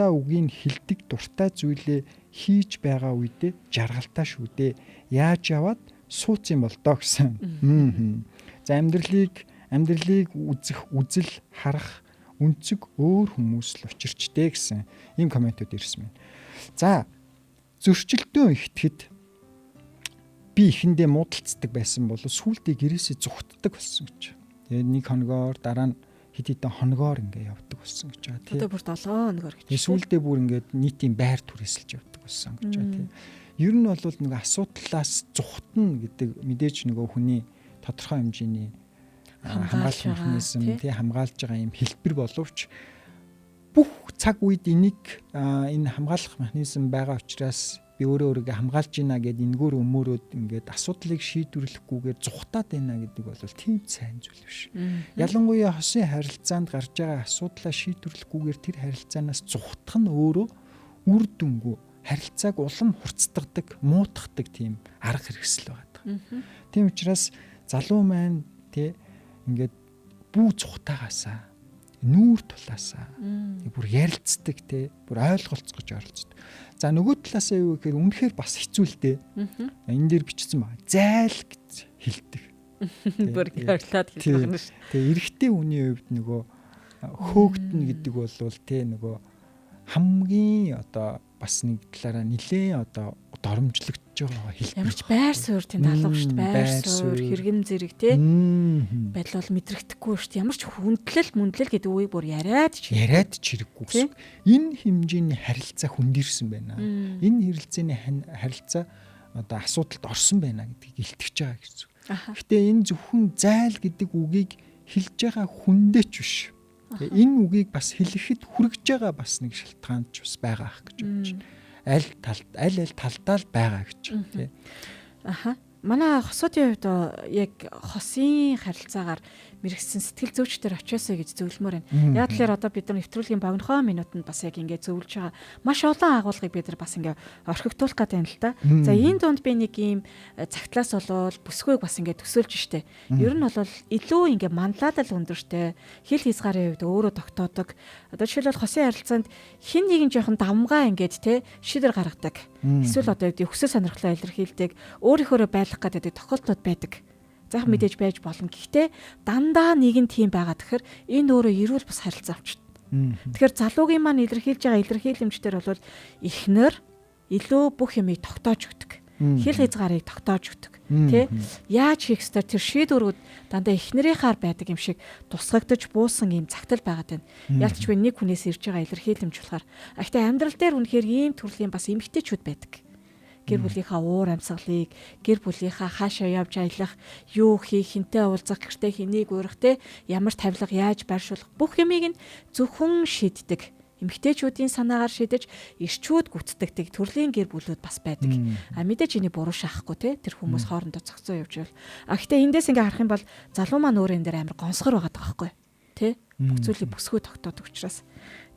үгийг хэлдэг, дуртай зүйлээ хийж байгаа үедээ жаргалтай шүү дээ. Яаж яваад сууц юм бол доо гэсэн. За, амьдралыг үзэх үзэл харах өнцөг өөр хүмүүс л учирчтэй гэсэн ийм комментууд ирсэн байна. За, зөрчилдөөн ихтгэд би эхэндээ муудалцдаг байсан бол сүүлдээ гэрээсээ зүхтдэг болсон гэж. Тэгээд нэг хоногоор, дараа нь хэд хэдэн хоногоор ингээ явдаг болсон гэж байгаа тий. Одоо бүр 7 хоногоор гэж. Сүүлдээ бүр ингээд нийтийн байр түрээсэлж явдаг болсон гэж байгаа тий. Ер нь бол нэг асуудлаас зүхтна гэдэг мэдээж нөгөө хүний тодорхой хэмжээний хамгаалах механизм тий, хамгаалж байгаа юм хэлбэр боловч бүх цаг үед энийг энэ хамгаалах механизм байгаа учраас би өөрөө өөрийгөө хамгаалж гинэ гэд энгээр өмөрөөд ингээд асуудлыг шийдвэрлэхгүйгээр зүхтаад байна гэдэг бол тийм сайн зүйл биш. Ялангуяа хосын харилцаанд гарч байгаа асуудлаа шийдвэрлэхгүйгээр тэр харилцаанаас зүхтах нь өөрөө үр дүнгүй харилцааг улам хурцдагдаг, муутгадаг тийм арга хэрэгсэл байгаа. Тийм учраас залуу маань тий ингээд бүү зүхтаагаасаа, нүүр тулаасаа бүр ярилцдаг те, бүр ойлголцох гэж оролцдог. За, нөгөө талаасаа юу гэхээр үнэхээр бас хэцүү л дээ. Энэ дээр бичсэн байгаа. Зайл гэж хэлдэг. Бүр ойрлоод хэлэх байна шүү. Тэгээ эрэгтэй хүний хувьд нөгөө хөөгдөн гэдэг бол те нөгөө хамгийн одоо бас нэг талаараа нилээн одоо доромжлогдож байгаа хэлбэр. Ямар ч байр суурь тийм алга шүү дээ. Байр суурь, хэрэгэн зэрэг те байдал бол мэдрэгдэхгүй шүү дээ. Ямар ч хүндлэл мүндлэл гэдэг үгийг бүр яриад ч яриад ч хэрэггүй гэсэн. Энэ хэмжээний харилцаа хөндөрсөн байна. Энэ хэрэлцээний харилцаа одоо асуудалд орсон байна гэдгийг илтгэж байгаа гэсэн. Гэтэ энэ зөвхөн зайл гэдэг үгийг хэлж байгаа хүндээ ч биш. Энэ үгийг бас хэлэхэд хүргэж байгаа бас нэг шалтгаан ч бас байгаа ах гэж бодож байна. Аль талд аль аль талдаа л байгаа гэж тий. Аха. Манай хосуудын хувьд яг хосын харилцаагаар мэрэгсэн сэтгэл зүйчдэр очиосоо гэж зөвлөмөр байна. Яг тэгэхээр одоо бид нар нэвтрүүлгийн богинохоо минутанд бас яг ингээд зөвлөж байгаа маш олон агуулгыг бид нар бас ингээд орхигдуулах гэдэг юм л та. За, энэ дунд би нэг ийм цагтлаас болвол бүсгүйг бас ингээд төсөөлж штэ. Ер нь бол илүү ингээд манлайлал өндөртэй, хил хязгаарын хувьд өөрөө тогтоодог. Одоо жишээлбэл хосын харилцаанд хин нэгэн жоохон давмгаа ингээд те шийдвэр гаргадаг. Эсвэл одоо юу гэдэг хүсэл сонирхлоо илэрхийлдэг, өөрийнхөөрөө байлгах гэдэг тохиолдлууд байдаг. За, яг мэдээж байж болно. Гэхдээ дандаа нэгэн тийм байгаа. Тэгэхээр энэ өөрөө эрүүл бас харилцаа авчирна. Тэгэхээр залуугийн маань илэрхийлж байгаа илэрхийлэмжтэр бол эхнэр илүү бүх юмыг тогтоож өгдөг. Хил хязгаарыг тогтоож өгдөг. Тэ? Яаж хийх ёстой тэр шийдвэрүүд дандаа эхнэрийнхаар байдаг юм шиг тусгагдаж буусан юм цагтал байгаад байна. Ялцчгүй нэг хүнээс ирж байгаа илэрхийлэмж болохоор. А гэхдээ амьдрал дээр үнэхээр ийм төрлийн бас эмэгтэйчүүд байдаг. Гэр бүлийнхаа уур амьсгалыг, гэр бүлийнхаа хаашаа явж аялах, юу хийх, хинтээ уулзах, гэртээ хэнийг урих те, ямар тавилга яаж байршуулах бүх юмыг нь зөвхөн шийддэг. Эмэгтэйчүүдийн санаагаар шийдэж эрчүүд гүйцэтгэдэг төрлийн гэр бүлүүд бас байдаг. А мэдээж энийг буруу шахахгүй те, тэр хүмүүс хоорондоо зохицоо явж байвал. А гэхдээ эндээс ингээ харах юм бол залуу маань өөрөө энэ дээр амар гонсгор байгаа байхгүй те. Бүх зүйлийг бүсгүй тогтоодог учраас.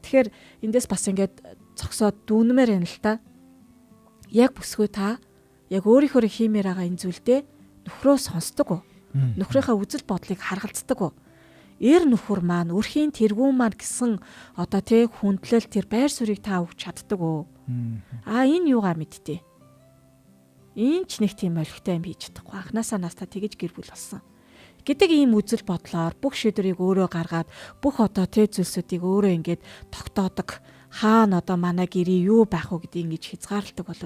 Тэгэхээр эндээс бас ингээд зогсоод дүүнмээр байна л та. Яг бүсгүй та Яг өөрийнхөө хиймээр байгаа энэ зүйлдээ нөхрөө сонсдог уу? Нөхрийнхөө үзэл бодлыг харгалздаг уу? Эр нөхөр маань өрхийн тэргүүн маань гэсэн одоо тий хүндлэл тэр байр суурийг та өгч чаддаг уу? Аа энэ юугаа мэдтээ? Энэ ч нэг тийм олигтой юм хийж чадахгүй. Анхнаасаа настаа тэгэж гэр бүл болсон гэдэг ийм үзэл бодлоор бүх шийдвэрийг өөрөө гаргаад бүх одоо тэ зүйлсүүдийг өөрөө ингээд тогтоодог хаана одоо манай гэрээ юу байх вэ гэдгийг ингэж хязгаарладаг бол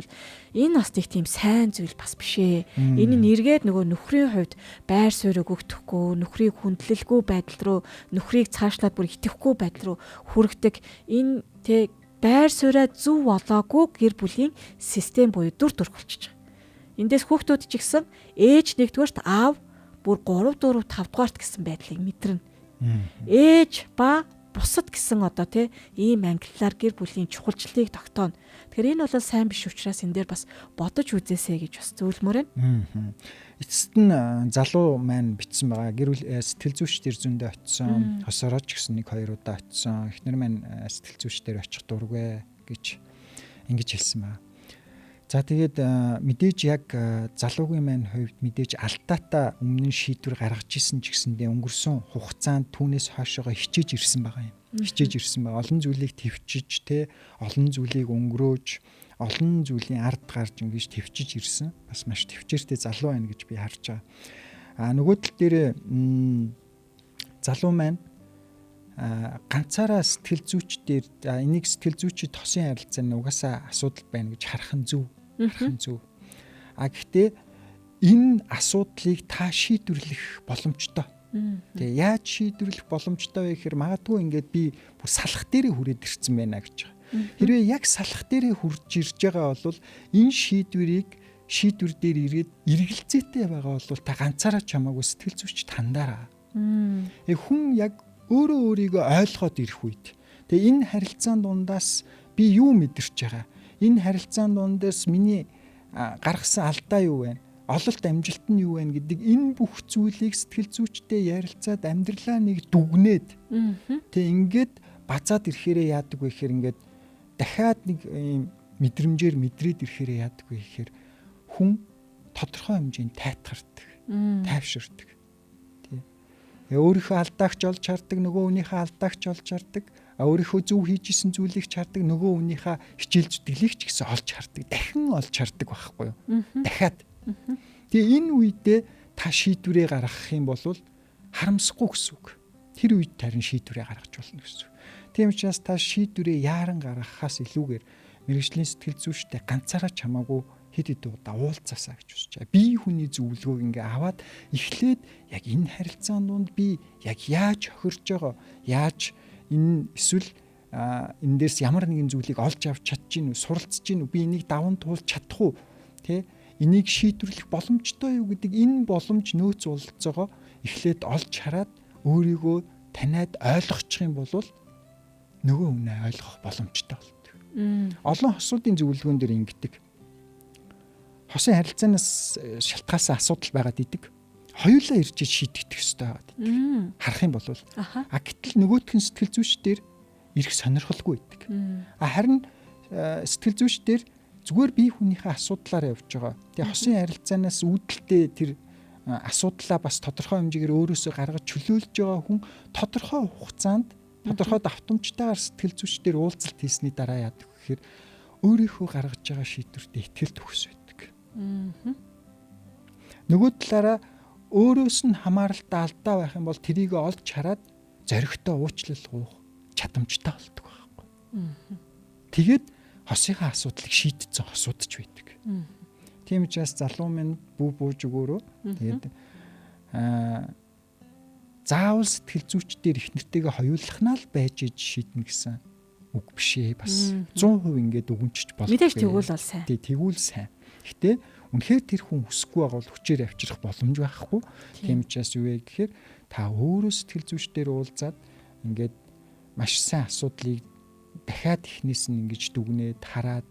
энэ бас их тийм сайн зүйл бас биш ээ. Энэ нь эргээд нөгөө нөхрийн хувьд байр суурь өгөхдөггүй, нөхрийг хүндлэлгүй байдал руу, нөхрийг цаашлаад бүр итгэхгүй байдал руу хүргэдэг. Энэ тэ байр сууриа зөв болоогүй гэр бүлийн систем буюу дүр төрх болчихж байгаа. Эндээс хүүхдүүд ч гэсэн ээж нэгдүгээрт аав бүр 3 4 5 дугаарт гэсэн байдлыг мэдэрнэ. Ээж ба бусад гэсэн одоо тий ийм ангиллаар гэр бүлийн чухалчлалыг тогтооно. Тэгэхээр энэ бол сайн биш учраас энэ дээр бас бодож үзээсэй гэж бас зөвлөмөр байна. Эцэст нь залуу маань бичсэн байгаа. Гэр бүл сэтгэл зүйч дээр зөндөө очисон. Хосороо ч гэсэн 1 2 удаа очисон. Эхнэр маань сэтгэл зүйч дээр очих дургүй гэж ингэж хэлсэн байна. За тэгээд мэдээж яг залуугийн маань хувьд мэдээж алдаатай өмнө нь шийдвэр гаргаж исэн ч гэсэндээ өнгөрсөн хугацаанд түүнээс хойшоогоо хичээж ирсэн байгаа юм. Хичээж ирсэн байгаа. Олон зүйлийг төвчиж те, олон зүйлийг өнгөрөөж, олон зүйлийн ард гарч ингэж төвчиж ирсэн. Бас маш төвчээртэй залуу байна гэж би харж байгаа. А нөгөө тал дээр залуу маань ганцаараа сэтгэл зүйч дээр энийг сэтгэл зүйчид тосын харилцааны угаасаа асуудал байна гэж харах нь зөв. Харах нь зөв. А гэхдээ энэ асуудлыг та шийдвэрлэх боломжтой. Тэгээ яаж шийдвэрлэх боломжтой вэ гэхээр магадгүй ингээд би бүр салах дээрээ хүрээд ирсэн байна гэж байгаа. Хэрвээ яг салах дээрээ хүрж ирж байгаа бол энэ шийдвэрийг шийдвэр дээр ирээд эргэлзээтэй байгаа бол та ганцаараа ч хамаагүй сэтгэл зүйч тандаараа. Хүн яг өөрөө өөрийгөө ойлгоод ирэх үед тэгээ энэ харилцаан дундаас би юу мэдэрч байгаа? Энэ харилцаан дундаас миний гаргасан алдаа юу вэ? Ололт амжилт нь юу вэ гэдэг энэ бүх зүйлийг сэтгэл зүйчтэй ярилцаад амьдралаа нэг дүгнээд тэгээ ингээд базаад ирэхээрээ яадаг вэ гэхээр ингээд дахиад нэг ийм мэдрэмжээр мэдрээд ирэхээрээ яадаг вэ гэхээр хүн тодорхой хэмжээнд тайтгардаг, тайвширдаг. Өөрийнхөө алдаагч олж хардаг, нөгөө хүнийхээ алдаагч олж хардаг, өөрийнхөө зөв хийж исэн зүйлийг ч хардаг, нөгөө хүнийхээ хичээл зүтгэлийг ч гэсэн олж хардаг. Дахин олж хардаг байхгүй юу? Дахиад. Тэгээ энэ үедээ та шийдвэрээ гаргах юм бол харамсахгүй гэсэн үг. Тэр үед харин шийдвэрээ гаргаж болно гэсэн үг. Тийм учраас та шийдвэрээ яаран гаргахаас илүүгээр мэргэжлийн сэтгэл зүйчтэй ганцаараа ч хамаагүй хэд хэд удаа уулзаасаа гэж хүсэж байгаа. Би хүний зөвлөгөөг ингээ аваад эхлээд яг энэ харилцаан дунд би яг яаж хохирж байгаа, яаж энэ эсвэл энэ дээрс ямар нэгэн зүйлийг олж авч чадж гин үү, суралцж гин үү, би энийг даван туулж чадах уу, тэ? Энийг шийдвэрлэх боломжтой юу гэдэг энэ боломж нөөц бололцоогоо эхлээд олж хараад өөрийгөө таниад ойлгочих юм бол нөгөө хүнээ ойлгох боломжтой болдог. Олон хосуудын зөвлөгөөн дээр ингэдэг. Хосын харилцаанаас шалтгаалсан асуудал байгаад идэг. Хоёулаа ирж шийдэгдэх ёстой байгаад идэг. Харах юм бол а гэтэл нөгөөх нь сэтгэл зүйч дээр ирэх сонирхолгүй идэг. А харин сэтгэл зүйч дээр зүгээр бие хүнийхээ асуудлаар явж байгаа. Тэгээ хосын харилцаанаас үүдэлтэй тэр асуудлаа бас тодорхой хэмжээгээр өөрөөсөө гаргаж чөлөөлж байгаа хүн тодорхой хугацаанд тодорхой давтамжтайгаар сэтгэл зүйч дээр уулзалт хийсний дараа яадаг гэхээр өөрийнхөө гаргаж байгаа шийдвэртээ итгэл төгс байдаг. Нөгөө талаараа өөрөөс нь хамааралтай алдаа байх юм бол тэрийг олж хараад зоригтой уучлал гуйх чадамжтай болдог байхгүй. Тэгээд хосынхаа асуудлыг шийдсэн хосууд ч байдаг. Тийм учраас залуу минь бүү бууж өгөөрөө. Тэгээд заавал сэтгэл зүйчдэр их нэртэйгээ хоёулахнаа л байж иж шийднэ гэсэн үг биш ээ бас 100% ингээд өгөнчж болдог. Мэдээж тэгвэл бол сайн. Тий, тэгвэл сайн. Гэтэ үнэхээр тэр хүн хүсэхгүй байгаа бол хүчээр авчрах боломж байхгүй. Тийм учраас юу вэ гэхээр та өөрөө сэтгэл зүйчдэр уулзаад ингээд маш сайн асуудлыг дахиад эхнээс нь ингэж дүгнээд хараад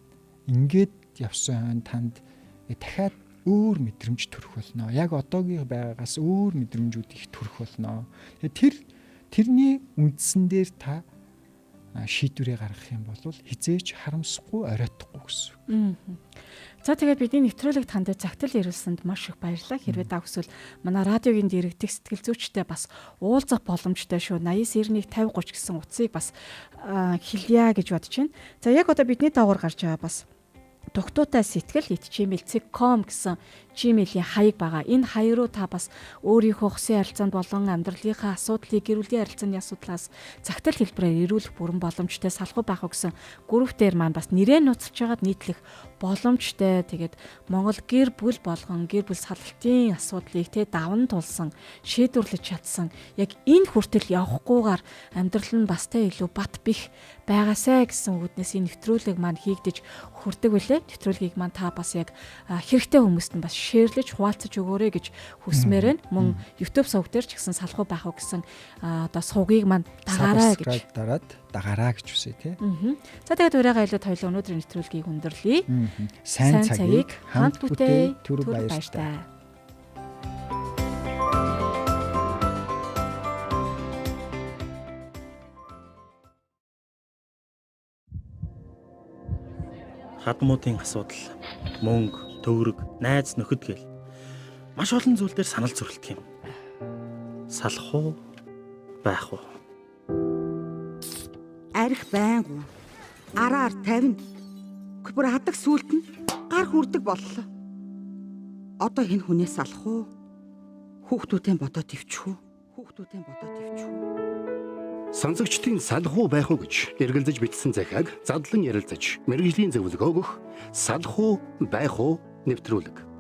ингээд явсан хойно танд дахиад өөр мэдрэмж төрөх болно. Яг одоогийн байгаагаас өөр мэдрэмжүүд их төрөх болно. Тэгэхээр тэрний үндсэн дээр та шийдвэрээ гаргах юм бол хизээж харамсахгүй, оройтхгүй гэсэн. За, тэгээд бидний нэвтрүүлэг танд цагтл ирүүлсэнд маш их баярлалаа. Хэрвээ та хүсвэл манай радиогийн дэрэгдэх сэтгэл зүйчтэй бас уулзах боломжтой шүү. 89 91 50 30 гэсэн утсыг бас хэлье гэж бодож байна. За, яг одоо бидний доогуур гарч байгаа бас дугтуутай сэтгэл @gmail.com гэсэн Gmail-ийн хаяг байгаа. Энэ хаяг руу та бас өөрийнхөө хосын харилцаанд болон амьдралынхаа асуудлыг, гэр бүлийн харилцааны асуудлаас цагтал хэлбэрээр ирүүлэх бүрэн боломжтой. Салах уу байх уу гэсэн групп дээр маань бас нэрээ нууцлж байгаад нийтлэх боломжтой. Тэгээд Монгол гэр бүл болгон гэр бүл салалтын асуудлыг те даван тулсан, шийдвэрлэж чадсан. Яг энэ хүртэл явахгүйгээр амьдрал нь бас те илүү бат бих байгаасай гэсэн үүднээс энэ нэвтрүүлэг маань хийгдэж хүрдэг үлээ. Нэвтрүүлгийг маань та бас яг хэрэгтэй хүмүүст нь бас share лэж, хуваалцаж өгөөрэй гэж хүсмээр байна. Мөн YouTube сувг дээр ч гэсэн салах уу байх уу гэсэн одоо сувгийг маань дагаарай гэж дараад дагаарай гэж хүсье тий. За, тэгээд урайгаа илүү тойлоо өнөөдрийн нэвтрүүлгийг өндөрлөе. Сайн цагийг хамт бүтээе. Түр баяртай. Хадмуудын асуудал, мөнгө, төгрөг, найз нөхөд гэл маш олон зүйл дээр санал зөрөлдөх юм. Салах уу, байх уу? Арх байнга. Араар 50. Бүр хадаг сүулт нь гар хүрдэг боллоо. Одоо хэн хүнээс алах уу? Хүүхдүүдээ бодоод ивчих үү? Хүүхдүүдээ бодоод ивчих үү? Сонсогчдын салах уу байх уу гэж эргэлзэж бичсэн захиаг задлан ярилцаж мэргэжлийн зөвлөгөө өгөх салах уу байх уу нэвтрүүлэг.